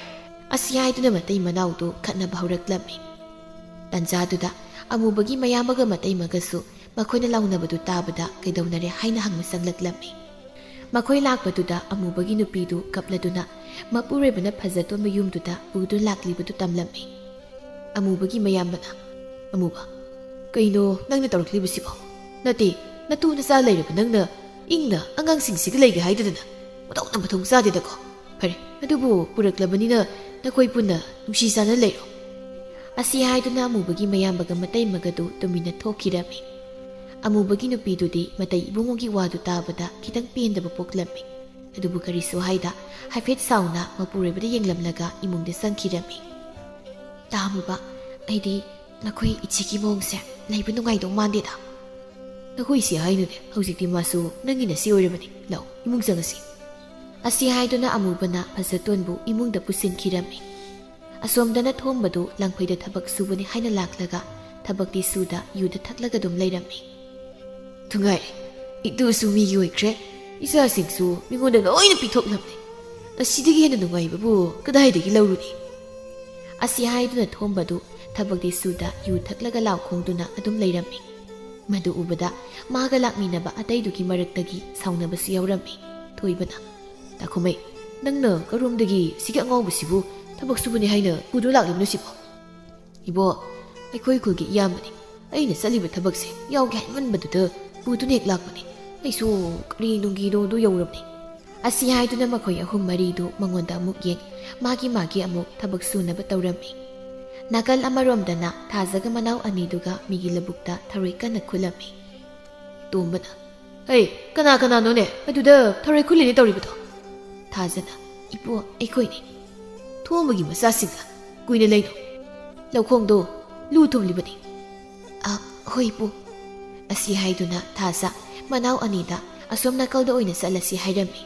ꯑꯁꯤ ꯍꯥꯏꯗꯨꯅ ꯃꯇꯩ ꯃꯅꯥꯎꯗꯨ ꯈꯠꯅꯕ ꯍꯧꯔꯛꯂꯝꯃꯤ꯫ ꯇꯟꯖꯥꯗꯨꯗ ꯑꯃꯨꯕꯒꯤ ꯃꯌꯥꯝꯕꯒ ꯃꯇꯩꯃꯒꯁꯨ ꯃꯈꯣꯏꯅ ꯂꯥꯎꯅꯕꯗꯨ ꯇꯥꯕꯗ ꯀꯩꯗꯧꯅꯔꯦ ꯍꯥꯏꯅ ꯍꯪꯕ ꯆꯪꯂꯛꯂꯝꯃꯤ꯫ ꯃꯈꯣꯏ ꯂꯥꯛꯄꯗꯨꯗ ꯑꯃꯨꯕꯒꯤ ꯅꯨꯄꯤꯗꯨ ꯀꯞꯂꯗꯨꯅ ꯃꯄꯨꯔꯣꯏꯕꯅ ꯐꯖꯇꯣꯟꯕ ꯌꯨꯝꯗꯨꯗ ꯄꯨꯗꯨꯅ ꯂꯥꯛꯂꯤꯕꯗꯨ ꯇꯝꯂꯝꯃꯤ꯫ ꯑꯃꯨꯕꯒꯤ ꯃꯌꯥꯝꯕꯅ, "ꯑꯃꯨꯕ, ꯀꯩꯅꯣ ꯅꯪꯅ ꯇꯧꯔꯛꯂꯤꯕꯁꯤꯕꯣ? ꯅꯠꯇꯦ, ꯅꯇꯨ ꯅꯆꯥ ꯂꯩꯔꯕ ꯅꯪꯅ ꯏꯪꯅ ꯑꯉꯥꯡꯁꯤꯡꯁꯤꯒ ꯂꯩꯒꯦ ꯍꯥꯏꯗꯗꯅ ꯃꯇꯧꯅ ꯃꯊꯣꯡ ꯆꯥꯗꯦꯗꯀꯣ꯫ ꯐꯔꯦ, ꯑꯗꯨꯕꯨ ꯄꯨꯔꯛꯂꯕꯅꯤꯅ ꯅꯈꯣꯏ ꯄꯨꯟꯅ ꯅꯨꯡꯁꯤ ꯆꯥꯟꯅ ꯂꯩꯔꯣ꯫" ꯑꯁꯤ ꯍꯥꯏꯗꯨꯅ ꯑꯃꯨꯕꯒꯤ ꯃꯌꯥꯝꯕꯒ ꯃꯇꯩꯃꯒꯗꯨ ꯇꯨꯃꯤꯟꯅ ꯊꯣꯛꯈꯤꯔꯝꯃꯤ꯫ ꯑꯃꯨꯕꯒꯤ ꯅꯨꯄꯤꯗꯨꯗꯤ ꯃꯇꯩ ꯏꯕꯨꯡꯉꯣꯒꯤ ꯋꯥꯗꯨ ꯇꯥꯕꯗ ꯈꯤꯇꯪ ꯄꯦꯟꯗꯕ ꯄꯣꯛꯂꯝꯃꯤ꯫ ꯑꯗꯨꯕꯨ ꯀꯔꯤꯁꯨ ꯍꯥꯏꯗ ꯍꯥꯏꯐꯦꯠ ꯁꯥꯎꯅ ꯃꯄꯨꯔꯣꯏꯕꯗ ꯌꯦꯡꯂꯝꯂꯒ ꯏꯃꯨꯡꯗ ꯆꯪꯈꯤꯔꯝꯃꯤ꯫ "ꯇꯥ ꯑꯃꯨꯕ, ꯑꯩꯗꯤ ꯅꯈꯣꯏ ꯏꯆꯦꯒꯤ ꯃꯑꯣꯡꯁꯦ ꯂꯩꯕ ꯅꯨꯡꯉꯥꯏꯗꯧ ꯃꯥꯟꯗꯦꯗ꯫" "ꯅꯈꯣꯏ ꯏꯆꯦ ꯍꯥꯏꯅꯨꯅꯦ, ꯍꯧꯖꯤꯛꯇꯤ ꯃꯥꯁꯨ ꯅꯪꯒꯤ ꯅꯆꯦ ꯑꯣꯏꯔꯕꯅꯤ꯫ ꯂꯥꯎ, ꯏꯃꯨꯡ ꯆꯪꯉꯁꯤ꯫" ꯑꯁꯤ ꯍꯥꯏꯗꯨꯅ ꯑꯃꯨꯕꯅ ꯐꯖꯇꯣꯟꯕꯨ ꯏꯃꯨꯡꯗ ꯄꯨꯁꯤꯟꯈꯤꯔꯝꯃꯤ꯫ ꯑꯁꯣꯝꯗꯅ ꯊꯣꯝꯕꯗꯨ ꯂꯪꯐꯩꯗ ꯊꯕꯛ ꯁꯨꯕꯅꯤ ꯍꯥꯏꯅ ꯂꯥꯛꯂꯒ ꯊꯕꯛꯇꯤ ꯁꯨꯗ ꯌꯨꯗ ꯊꯛꯂꯒ ꯑꯗꯨꯝ ꯂꯩꯔꯝꯃꯤ꯫ ꯅꯨꯡꯉꯥꯏꯔꯦ, ꯏꯇꯨꯁꯨ ꯃꯤꯒꯤ ꯑꯣꯏꯈ꯭ꯔꯦ, ꯏꯆꯥꯁꯤꯡꯁꯨ ꯃꯤꯉꯣꯟꯗ ꯂꯣꯏꯅ ꯄꯤꯊꯣꯛꯂꯝꯂꯦ꯫ ꯑꯁꯤꯗꯒꯤ ꯍꯦꯟꯅ ꯅꯨꯡꯉꯥꯏꯕꯕꯨ ꯀꯗꯥꯏꯗꯒꯤ ꯂꯧꯔꯨꯅꯤ? ꯑꯁꯤ ꯍꯥꯏꯗꯨꯅ ꯊꯣꯝꯕꯗꯨ ꯊꯕꯛꯇꯤ ꯁꯨꯗ ꯌꯨ ꯊꯛꯂꯒ ꯂꯥꯎ ꯈꯣꯡꯗꯨꯅ ꯑꯗꯨꯝ ꯂꯩꯔꯝꯃꯤ꯫ ꯃꯗꯨ ꯎꯕꯗ ꯃꯥꯒ ꯂꯥꯛꯃꯤꯟꯅꯕ ꯑꯇꯩꯗꯨꯒꯤ ꯃꯔꯛꯇꯒꯤ ꯁꯥꯎꯅꯕꯁꯨ ꯌꯥꯎꯔꯝꯃꯤ꯫ ꯊꯣꯏꯕꯅ, "ꯇꯥꯈꯨꯃꯩ, ꯅꯪꯅ ꯀꯔꯣꯝꯗꯒꯤ ꯁꯤꯒꯤ ꯑꯉꯥꯎꯕꯁꯤꯕꯨ ꯊꯕꯛ ꯁꯨꯕꯅꯤ ꯍꯥꯏꯅ ꯄꯨꯗꯨꯅ ꯂꯥꯛꯂꯤꯕꯅꯣ ꯁꯤꯕꯣ?" "ꯏꯕꯣ, ꯑꯩꯈꯣꯏ ꯈꯨꯜꯒꯤ ꯏꯌꯥꯝꯕꯅꯤ꯫ ꯑꯩꯅ ꯆꯠꯂꯤꯕ ꯊꯕꯛꯁꯦ ꯌꯥꯎꯒꯦ ꯍꯥꯏꯃꯟꯕꯗꯨꯗ ꯄꯨꯗꯨꯅ ꯍꯦꯛ ꯂꯥꯛꯄꯅꯤ꯫ ꯑꯩꯁꯨ ꯀꯔꯤ ꯅꯨꯡꯒꯤꯅꯣꯗꯨ ꯌꯧꯔꯕꯅꯤ꯫" ꯑꯁꯤ ꯍꯥꯏꯗꯨꯅ ꯃꯈꯣꯏ ꯑꯍꯨꯝ ꯃꯔꯤꯗꯨ ꯃꯉꯣꯟꯗ ꯑꯃꯨꯛ ꯌꯦꯡ, ꯃꯥꯒꯤ ꯃꯥꯒꯤ ꯑꯃꯨꯛ ꯊꯕꯛ ꯁꯨꯅꯕ ꯇꯧꯔꯝꯃꯤ꯫ ꯅꯥꯀꯜ ꯑꯃꯔꯣꯝꯗꯅ ꯊꯥꯖꯒ ꯃꯅꯥꯎ ꯑꯅꯤꯗꯨꯒ ꯃꯤꯒꯤ ꯂꯧꯕꯨꯛꯇ ꯊꯔꯣꯏ ꯀꯟꯅ ꯈꯨꯜꯂꯝꯃꯤ꯫ ꯇꯣꯝꯕꯅ, "ꯍꯩ, ꯀꯅꯥ ꯀꯅꯥꯅꯣꯅꯦ ꯑꯗꯨꯗ ꯊꯔꯣꯏ ꯈꯨꯜꯂꯤꯅꯦ ꯇꯧꯔꯤꯕꯗꯣ?" ꯊꯥꯖꯅ, "ꯏꯄꯨ, ꯑꯩꯈꯣꯏꯅꯤ꯫" "ꯊꯣꯝꯕꯒꯤ ꯃꯆꯥꯁꯤꯡꯅ ꯀꯨꯏꯅ ꯂꯩꯅꯣ, ꯂꯧꯈꯣꯡꯗꯣ ꯂꯨ ꯊꯨꯝꯂꯤꯕꯅꯤ꯫" "ꯑ, ꯍꯣꯏ ꯏꯄꯨ꯫" ꯑꯁꯤ ꯍꯥꯏꯗꯨꯅ ꯊꯥꯖ ꯃꯅꯥꯎ ꯑꯅꯤꯗ ꯑꯁꯣꯝ ꯅꯥꯀꯜꯗ ꯑꯣꯏꯅ ꯆꯠꯂꯁꯤ ꯍꯥꯏꯔꯝꯃꯤ꯫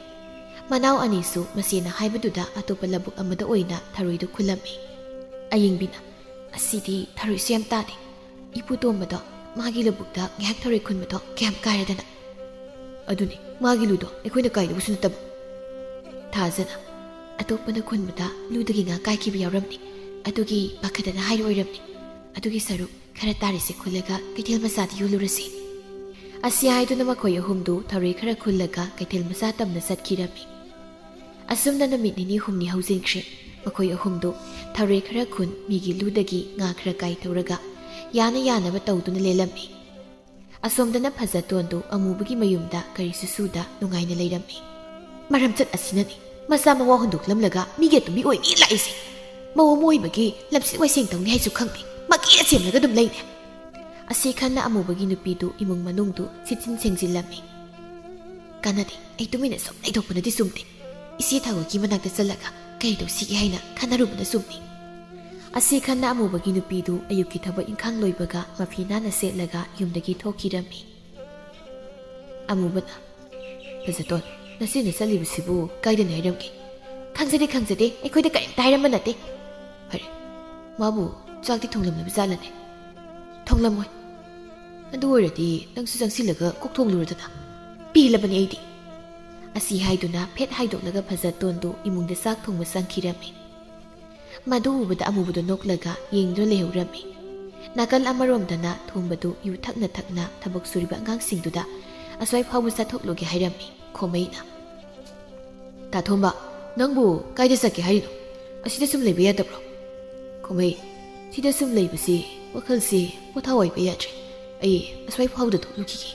ꯃꯅꯥꯎ ꯑꯅꯤꯁꯨ ꯃꯆꯦꯅ ꯍꯥꯏꯕꯗꯨꯗ ꯑꯇꯣꯞꯄ ꯂꯧꯕꯨꯛ ꯑꯃꯗ ꯑꯣꯏꯅ ꯊꯔꯣꯏꯗꯨ ꯈꯨꯜꯂꯝꯃꯤ꯫ ꯑꯌꯤꯡꯕꯤꯅ, "ꯑꯁꯤꯗꯤ ꯊꯔꯣꯏꯁꯨ ꯌꯥꯝ ꯇꯥꯗꯦ꯫ ꯏꯄꯨ ꯇꯣꯝꯕꯗꯣ ꯃꯥꯒꯤ ꯂꯧꯕꯨꯛꯇ ꯉꯥꯏꯍꯥꯛ ꯊꯔꯣꯏ ꯈꯨꯟꯕꯗꯣ ꯀꯌꯥꯝ ꯀꯥꯏꯔꯗꯅ꯫" "ꯑꯗꯨꯅꯤ, ꯃꯥꯒꯤ ꯂꯨꯗꯣ ꯑꯩꯈꯣꯏꯅ ꯀꯥꯏꯗꯧꯕꯁꯨ ꯅꯠꯇꯕ꯫" ꯊꯥꯖꯅ, "ꯑꯇꯣꯞꯄꯅ ꯈꯨꯟꯕꯗ ꯂꯨꯗꯒꯤ ꯉꯥ ꯀꯥꯏꯈꯤꯕ ꯌꯥꯎꯔꯝꯅꯤ꯫ ꯑꯗꯨꯒꯤ ꯄꯥꯈꯠꯇꯅ ꯍꯥꯏꯔꯤ ꯑꯣꯏꯔꯝꯅꯤ꯫ ꯑꯗꯨꯒꯤ ꯁꯔꯨꯛ ꯈꯔ ꯇꯥꯔꯤꯁꯦ ꯈꯨꯜꯂꯒ ꯀꯩꯊꯦꯜ ꯃꯆꯥꯗ ꯌꯣꯜꯂꯨꯔꯁꯤ꯫" ꯑꯁꯤ ꯍꯥꯏꯗꯨꯅ ꯃꯈꯣꯏ ꯑꯍꯨꯝꯗꯨ ꯊꯔꯣꯏ ꯈꯔ ꯈꯨꯜꯂꯒ ꯀꯩꯊꯦꯜ ꯃꯆꯥ ꯇꯝꯅ ꯆꯠꯈꯤꯔꯝꯃꯤ꯫ ꯑꯁꯨꯝꯅ ꯅꯨꯃꯤꯠ ꯅꯤꯅꯤ ꯍꯨꯝꯅꯤ ꯍꯧꯖꯤꯟꯈ꯭ꯔꯦ꯫ ꯃꯈꯣꯏ ꯑꯍꯨꯝꯗꯨ ꯊꯔꯣꯏ ꯈꯔ ꯈꯨꯟ, ꯃꯤꯒꯤ ꯂꯨꯗꯒꯤ ꯉꯥ ꯈꯔ ꯀꯥꯏꯊꯣꯛꯔꯒ ꯌꯥꯅ ꯌꯥꯅꯕ ꯇꯧꯗꯨꯅ ꯂꯦꯜꯂꯝꯃꯤ꯫ ꯑꯁꯣꯝꯗꯅ ꯐꯖꯇꯣꯟꯗꯨ ꯑꯃꯨꯕꯒꯤ ꯃꯌꯨꯝꯗ ꯀꯔꯤꯁꯨ ꯁꯨꯗ ꯅꯨꯡꯉꯥꯏꯅ ꯂꯩꯔꯝꯃꯤ꯫ "ꯃꯔꯝꯆꯠ ꯑꯁꯤꯅꯅꯤ ꯃꯆꯥ ꯃꯋꯥ ꯍꯨꯟꯗꯣꯛꯂꯝꯂꯒ ꯃꯤꯒꯤ ꯑꯇꯨꯝꯕꯤ ꯑꯣꯏꯅꯤ ꯂꯥꯛꯏꯁꯦ꯫ ꯃꯧ ꯑꯃ ꯑꯣꯏꯕꯒꯤ ꯂꯝꯁꯤꯠ ꯋꯥꯏꯁꯦꯡ ꯇꯧꯅꯤ ꯍꯥꯏꯁꯨ ꯈꯪꯗꯦ, ꯃꯀꯦꯅ ꯁꯦꯝꯂꯒ ꯑꯗꯨꯝ ꯂꯩꯅꯦ꯫" ꯑꯁꯤ ꯈꯟꯅ ꯑꯃꯨꯕꯒꯤ ꯅꯨꯄꯤꯗꯨ ꯏꯃꯨꯡ ꯃꯅꯨꯡꯗꯨ ꯁꯤꯠꯆꯤꯟ ꯁꯦꯡꯖꯤꯜꯂꯝꯃꯤ꯫ "ꯀꯥꯟꯅꯗꯦ, ꯑꯩ ꯇꯨꯃꯤꯟꯅ ꯁꯨꯝ ꯂꯩꯊꯣꯛꯄꯅꯗꯤ ꯆꯨꯝꯗꯦ꯫ ꯏꯆꯦ ꯊꯥꯒꯣꯏꯒꯤ ꯃꯅꯥꯛꯇ ꯆꯠꯂꯒ ꯀꯔꯤ ꯇꯧꯁꯤꯒꯦ ꯍꯥꯏꯅ ꯈꯟꯅꯔꯨꯕꯅ ꯆꯨꯝꯃꯤ꯫" ꯑꯁꯤ ꯈꯟꯅ ꯑꯃꯨꯕꯒꯤ ꯅꯨꯄꯤꯗꯨ ꯑꯌꯨꯛꯀꯤ ꯊꯕꯛ ꯏꯪꯈꯥꯡ ꯂꯣꯏꯕꯒ ꯃꯐꯤ ꯅꯥꯟꯅ ꯁꯦꯠꯂꯒ ꯌꯨꯝꯗꯒꯤ ꯊꯣꯛꯈꯤꯔꯝꯃꯤ꯫ ꯑꯃꯨꯕꯅ, "ꯐꯖꯇꯣꯟ, ꯅꯆꯦꯅ ꯆꯠꯂꯤꯕꯁꯤꯕꯨ ꯀꯥꯏꯗꯅꯤ ꯍꯥꯏꯔꯝꯒꯦ?" "ꯈꯪꯖꯗꯦ, ꯈꯪꯖꯗꯦ, ꯑꯩꯈꯣꯏꯗ ꯀꯔꯤꯝꯇ ꯍꯥꯏꯔꯝꯕ ꯅꯠꯇꯦ꯫" "ꯐꯔꯦ, ꯃꯥꯕꯨ ꯆꯥꯛꯇꯤ ꯊꯣꯡꯂꯝꯂꯕ ꯖꯥꯠꯂꯅꯦ?" ꯊꯣꯡꯂꯝꯃꯣꯏ꯫ ꯑꯗꯨ ꯑꯣꯏꯔꯗꯤ ꯅꯪꯁꯨ ꯆꯪꯁꯤꯜꯂꯒ ꯀꯣꯛ ꯊꯣꯡꯂꯨꯔꯗꯅ꯫ ꯄꯦꯜꯂꯕꯅꯤ ꯑꯩꯗꯤ꯫ ꯑꯁꯤ ꯍꯥꯏꯗꯨꯅ ꯐꯦꯠ ꯍꯥꯏꯗꯣꯛꯂꯒ ꯐꯖꯇꯣꯟꯗꯨ ꯏꯃꯨꯡꯗ ꯆꯥꯛ ꯊꯣꯡꯕ ꯆꯪꯈꯤꯔꯝꯃꯤ꯫ ꯃꯗꯨ ꯎꯕꯗ ꯑꯃꯨꯕꯗꯨ ꯅꯣꯛꯂꯒ ꯌꯦꯡꯗꯨꯅ ꯂꯩꯍꯧꯔꯝꯃꯤ꯫ ꯅꯥꯀꯜ ꯑꯃꯔꯣꯝꯗꯅ ꯊꯣꯝꯕꯗꯨ ꯌꯨ ꯊꯛꯅ ꯊꯛꯅ ꯊꯕꯛ ꯁꯨꯔꯤꯕ ꯑꯉꯥꯡꯁꯤꯡꯗꯨꯗ ꯑꯁ꯭ꯋꯥꯏ ꯐꯥꯎꯕ ꯆꯠꯊꯣꯛꯂꯨꯒꯦ ꯍꯥꯏꯔꯝꯃꯤ꯫ ꯈꯣꯃꯩꯅ, "ꯇꯥ ꯊꯣꯝꯕ, ꯅꯪꯕꯨ ꯀꯥꯏꯗ ꯆꯠꯀꯦ ꯍꯥꯏꯔꯤꯅꯣ? ꯑꯁꯤꯗ ꯁꯨꯝ ꯂꯩꯕ ꯌꯥꯗꯕ꯭ꯔꯣ?" ꯈꯣꯃꯩ, "ꯁꯤꯗ ꯁꯨꯝ ꯂꯩꯕꯁꯤ ꯋꯥꯈꯜꯁꯤ ꯄꯣꯊꯥꯋꯥꯏꯕ ꯌꯥꯗ꯭ꯔꯦ꯫ ꯑꯩ ꯑꯁ꯭ꯋꯥꯏ ꯐꯥꯎꯗ ꯊꯣꯛꯂꯨꯈꯤꯒꯦ"꯫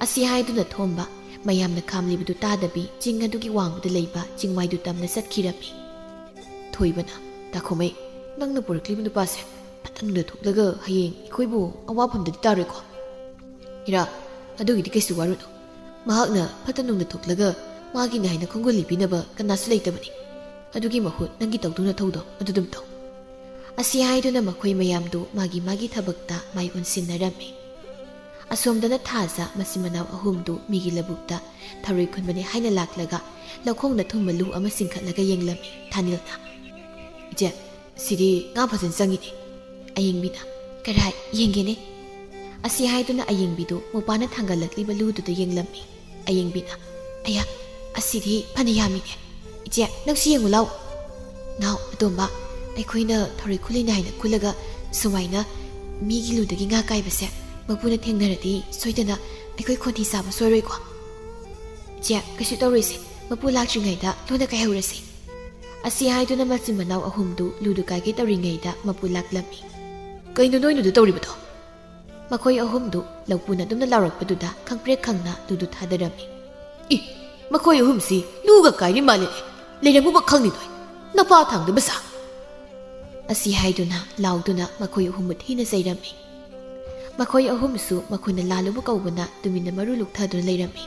ꯑꯁꯤ ꯍꯥꯏꯗꯨꯅ ꯊꯣꯝꯕ ꯃꯌꯥꯝꯅ ꯈꯥꯝꯂꯤꯕꯗꯨ ꯇꯥꯗꯕꯤ ꯆꯤꯡ ꯑꯗꯨꯒꯤ ꯋꯥꯡꯃꯗ ꯂꯩꯕ ꯆꯤꯡꯃꯥꯏꯗꯨ ꯇꯝꯅ ꯆꯠꯈꯤꯔꯝꯃꯤ꯫ ꯊꯣꯏꯕꯅ, "ꯇꯥ ꯈꯣꯃꯩ, ꯅꯪꯅ ꯄꯨꯔꯛꯂꯤꯕ ꯅꯨꯄꯥꯁꯦ ꯐꯠꯇ ꯅꯨꯡꯗ ꯊꯣꯛꯂꯒ ꯍꯌꯦꯡ ꯑꯩꯈꯣꯏꯕꯨ ꯑꯋꯥꯐꯝꯗꯗꯤ ꯇꯥꯔꯣꯏꯀꯣ?" "ꯏꯔꯥ, ꯑꯗꯨꯒꯤꯗꯤ ꯀꯩꯁꯨ ꯋꯥꯔꯨꯅꯨ꯫ ꯃꯍꯥꯛꯅ ꯐꯠꯇ ꯅꯨꯡꯗ ꯊꯣꯛꯂꯒ ꯃꯥꯒꯤꯅꯤ ꯍꯥꯏꯅ ꯈꯣꯡꯒꯨꯜ ꯂꯤꯕꯤꯅꯕ ꯀꯅꯥꯁꯨ ꯂꯩꯇꯕꯅꯤ꯫ ꯑꯗꯨꯒꯤ ꯃꯍꯨꯠ ꯅꯪꯒꯤ ꯇꯧꯗꯧ ꯅꯊꯧꯗꯣ ꯑꯗꯨꯗꯨꯝ ꯇꯧ"꯫ ꯑꯁꯤ ꯍꯥꯏꯗꯨꯅ ꯃꯈꯣꯏ ꯃꯌꯥꯝꯗꯨ ꯃꯥꯒꯤ ꯃꯥꯒꯤ ꯊꯕꯛꯇ ꯃꯥꯏ ꯑꯣꯟꯁꯤꯟꯅꯔꯝꯃꯤ꯫ ꯑꯁꯣꯝꯗꯅ ꯊꯥꯖ ꯃꯆꯤꯟ ꯃꯅꯥꯎ ꯑꯍꯨꯝꯗꯨ ꯃꯤꯒꯤ ꯂꯧꯕꯨꯛꯇ ꯊꯔꯣꯏ ꯈꯨꯟꯕꯅꯤ ꯍꯥꯏꯅ ꯂꯥꯛꯂꯒ ꯂꯧꯈꯣꯡꯗ ꯊꯨꯝꯕ ꯂꯨ ꯑꯃ ꯆꯤꯡꯈꯠꯂꯒ ꯌꯦꯡꯂꯝꯃꯤ ꯊꯥꯅꯤꯜꯅ꯫ "ꯏꯆꯦ, ꯁꯤꯗꯤ ꯉꯥ ꯐꯖꯅ ꯆꯪꯉꯤꯅꯦ"꯫ ꯑꯌꯦꯡꯕꯤꯅ, "ꯀꯔꯥꯏ? ꯌꯦꯡꯒꯦꯅꯦ"꯫ ꯑꯁꯤ ꯍꯥꯏꯗꯨꯅ ꯑꯌꯦꯡꯕꯤꯗꯨ ꯃꯄꯥꯅ ꯊꯥꯡꯒꯠꯂꯛꯂꯤꯕ ꯂꯨꯗꯨꯗ ꯌꯦꯡꯂꯝꯃꯤ꯫ ꯑꯌꯦꯡꯕꯤꯅ, "ꯑꯌꯥ, ꯑꯁꯤꯗꯤ ꯐꯅ ꯌꯥꯝꯃꯤꯅꯦ꯫ ꯏꯆꯦ, ꯅꯪꯁꯨ ꯌꯦꯡꯉꯨ ꯂꯥꯎ"꯫ "ꯅꯥꯎ ꯑꯇꯣꯝꯕ, ꯑꯩꯈꯣꯏꯅ ꯊꯔꯣꯏ ꯈꯨꯜꯂꯤꯅꯦ ꯍꯥꯏꯅ ꯈꯨꯜꯂꯒ ꯁꯨꯃꯥꯏꯅ ꯃꯤꯒꯤ ꯂꯨꯗꯒꯤ ꯉꯥ ꯀꯥꯏꯕꯁꯦ ꯃꯄꯨꯅ ꯊꯦꯡꯅꯔꯗꯤ ꯁꯣꯏꯗꯅ ꯑꯩꯈꯣꯏ ꯈꯣꯟꯊꯤ ꯆꯥꯕ ꯁꯣꯏꯔꯣꯏꯀꯣ?" "ꯏꯆꯦ, ꯀꯩꯁꯨ ꯇꯧꯔꯣꯏꯁꯦ, ꯃꯄꯨ ꯂꯥꯛꯇ꯭ꯔꯤꯉꯩꯗ ꯂꯣꯟꯅ ꯀꯥꯏꯍꯧꯔꯁꯤ"꯫ ꯑꯁꯤ ꯍꯥꯏꯗꯨꯅ ꯃꯆꯤꯟ ꯃꯅꯥꯎ ꯑꯍꯨꯝꯗꯨ ꯂꯨꯗꯨ ꯀꯥꯏꯒꯦ ꯇꯧꯔꯤꯉꯩꯗ ꯃꯄꯨ ꯂꯥꯛꯂꯝꯃꯤ꯫ "ꯀꯩꯅꯣ ꯅꯣꯏꯅꯗꯨ ꯇꯧꯔꯤꯕꯗꯣ?" ꯃꯈꯣꯏ ꯑꯍꯨꯝꯗꯨ ꯂꯧꯄꯨꯅ ꯑꯗꯨꯝꯅ ꯂꯥꯎꯔꯛꯄꯗꯨꯗ ꯈꯪꯄ꯭ꯔꯦꯛ ꯈꯪꯅ ꯂꯨꯗꯨ ꯊꯥꯗꯔꯝꯃꯤ꯫ "ꯏ, ꯃꯈꯣꯏ ꯑꯍꯨꯝꯁꯤ ꯂꯨꯒ ꯀꯥꯏꯔꯤ ꯃꯥꯜꯂꯦꯅꯦ꯫ ꯂꯩꯔꯝꯃꯨꯕ ꯈꯪꯅꯤꯗꯣꯏ꯫ ꯅꯄꯥ ꯊꯥꯡꯗꯕ ꯁꯥ"꯫ ꯑꯁꯤ ꯍꯥꯏꯗꯨꯅ ꯂꯥꯎꯗꯨꯅ ꯃꯈꯣꯏ ꯑꯍꯨꯝꯕꯨ ꯊꯤꯅ ꯆꯩꯔꯝꯃꯤ꯫ ꯃꯈꯣꯏ ꯑꯍꯨꯝꯁꯨ ꯃꯈꯣꯏꯅ ꯂꯥꯜꯂꯨꯕ ꯀꯧꯕꯅ ꯇꯨꯃꯤꯟꯅ ꯃꯔꯨ ꯂꯨꯛꯊꯗꯨꯅ ꯂꯩꯔꯝꯃꯤ꯫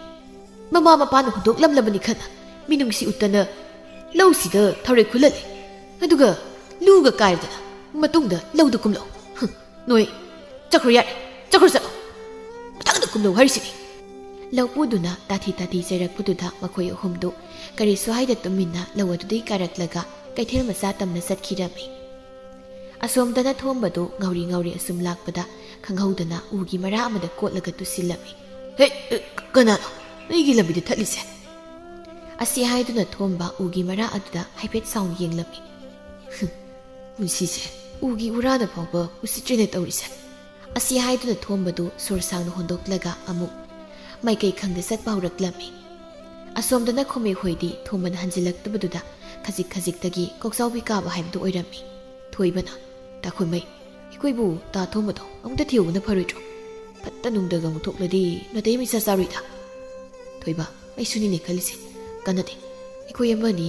"ꯃꯃꯥ ꯃꯄꯥꯅ ꯍꯨꯟꯗꯣꯛꯂꯝꯂꯕꯅꯤ ꯈꯅ ꯃꯤꯅꯨꯡꯁꯤ ꯎꯠꯇꯅ ꯂꯧꯁꯤꯗ ꯊꯔꯣꯏ ꯈꯨꯜꯍꯜꯂꯦ꯫ ꯑꯗꯨꯒ ꯂꯨꯒ ꯀꯥꯏꯔꯗꯅ ꯃꯇꯨꯡꯗ ꯂꯧꯗ ꯀꯨꯝꯂꯛꯎ꯫ ꯍꯨꯝ, ꯅꯣꯏ ꯆꯠꯈ꯭ꯔꯣ ꯌꯥꯔꯦ, ꯆꯠꯈ꯭ꯔꯣ ꯆꯠꯂꯣ꯫ ꯃꯊꯪꯗ ꯀꯨꯝꯂꯛꯎ ꯍꯥꯏꯔꯤꯁꯤꯅꯤ"꯫ ꯂꯧꯄꯨꯗꯨꯅ ꯇꯥꯊꯤ ꯇꯥꯊꯤ ꯆꯩꯔꯛꯄꯗꯨꯗ ꯃꯈꯣꯏ ꯑꯍꯨꯝꯗꯨ ꯀꯔꯤꯁꯨ ꯍꯥꯏꯗ ꯇꯨꯃꯤꯟꯅ ꯂꯧ ꯑꯗꯨꯗꯒꯤ ꯀꯥꯔꯛꯂꯒ ꯀꯩꯊꯦꯜ ꯃꯆꯥ ꯇꯝꯅ ꯆꯠꯈꯤꯔꯝꯃꯤ꯫ ꯑꯁꯣꯝꯗꯅ ꯊꯣꯝꯕꯗꯨ ꯉꯥꯎꯔꯤ ꯉꯥꯎꯔꯤ ꯑꯁꯨꯝ ꯂꯥꯛꯄꯗ ꯈꯪꯍꯧꯗꯅ ꯎꯒꯤ ꯃꯔꯥ ꯑꯃꯗ ꯀꯣꯠꯂꯒ ꯇꯨꯁꯤꯜꯂꯝꯃꯤ꯫ "ꯍꯦ, ꯑꯦ, ꯀꯅꯥꯅꯣ ꯅꯣꯏꯒꯤ ꯂꯝꯕꯤꯗ ꯊꯠꯂꯤꯁꯦ?" ꯑꯁꯤ ꯍꯥꯏꯗꯨꯅ ꯊꯣꯝꯕ ꯎꯒꯤ ꯃꯔꯥ ꯑꯗꯨꯗ ꯍꯥꯏꯐꯦꯠ ꯁꯥꯎꯅ ꯌꯦꯡꯂꯝꯃꯤ꯫ "ꯍꯨꯝ, ꯄꯨꯟꯁꯤꯁꯦ ꯎꯒꯤ ꯎꯔꯥꯗ ꯐꯥꯎꯕ ꯎꯁꯤꯠꯇ꯭ꯔꯤꯅꯦ ꯇꯧꯔꯤꯁꯦ"꯫ ꯑꯁꯤ ꯍꯥꯏꯗꯨꯅ ꯊꯣꯝꯕꯗꯨ ꯁꯣꯔ ꯁꯥꯡꯅ ꯍꯣꯟꯗꯣꯛꯂꯒ ꯑꯃꯨꯛ ꯃꯥꯏꯀꯩ ꯈꯪꯗ ꯆꯠꯄ ꯍꯧꯔꯛꯂꯝꯃꯤ꯫ ꯑꯁꯣꯝꯗꯅ ꯈꯣꯃꯩ ꯍꯣꯏꯗꯤ ꯊꯣꯝꯕꯅ ꯍꯟꯖꯤꯜꯂꯛꯇꯕꯗꯨꯗ ꯈꯖꯤꯛ ꯈꯖꯤꯛꯇꯒꯤ ꯀꯣꯛꯆꯥꯎꯕꯤ ꯀꯥꯕ ꯍꯥꯏꯕꯗꯨ ꯑꯣꯏꯔꯝꯃꯤ꯫ ꯊꯣꯏꯕꯅ, "ꯇꯥ ꯈꯣꯃꯩ, ꯑꯩꯈꯣꯏꯕꯨ ꯇꯥ ꯊꯣꯝꯕꯗꯣ ꯑꯃꯨꯛꯇ ꯊꯤꯍꯧꯕꯅ ꯐꯔꯣꯏꯗ꯭ꯔꯣ? ꯐꯠꯇ ꯅꯨꯡꯗꯒ ꯑꯃꯨꯛ ꯊꯣꯛꯂꯗꯤ ꯅꯥꯇꯩ ꯑꯃ ꯏꯆꯥ ꯆꯥꯔꯣꯏꯗ"꯫ ꯊꯣꯏꯕ, "ꯑꯩꯁꯨꯅꯤꯅꯦ ꯈꯜꯂꯤꯁꯦ꯫ ꯀꯥꯟꯅꯗꯦ, ꯑꯩꯈꯣꯏ ꯑꯃꯅꯤ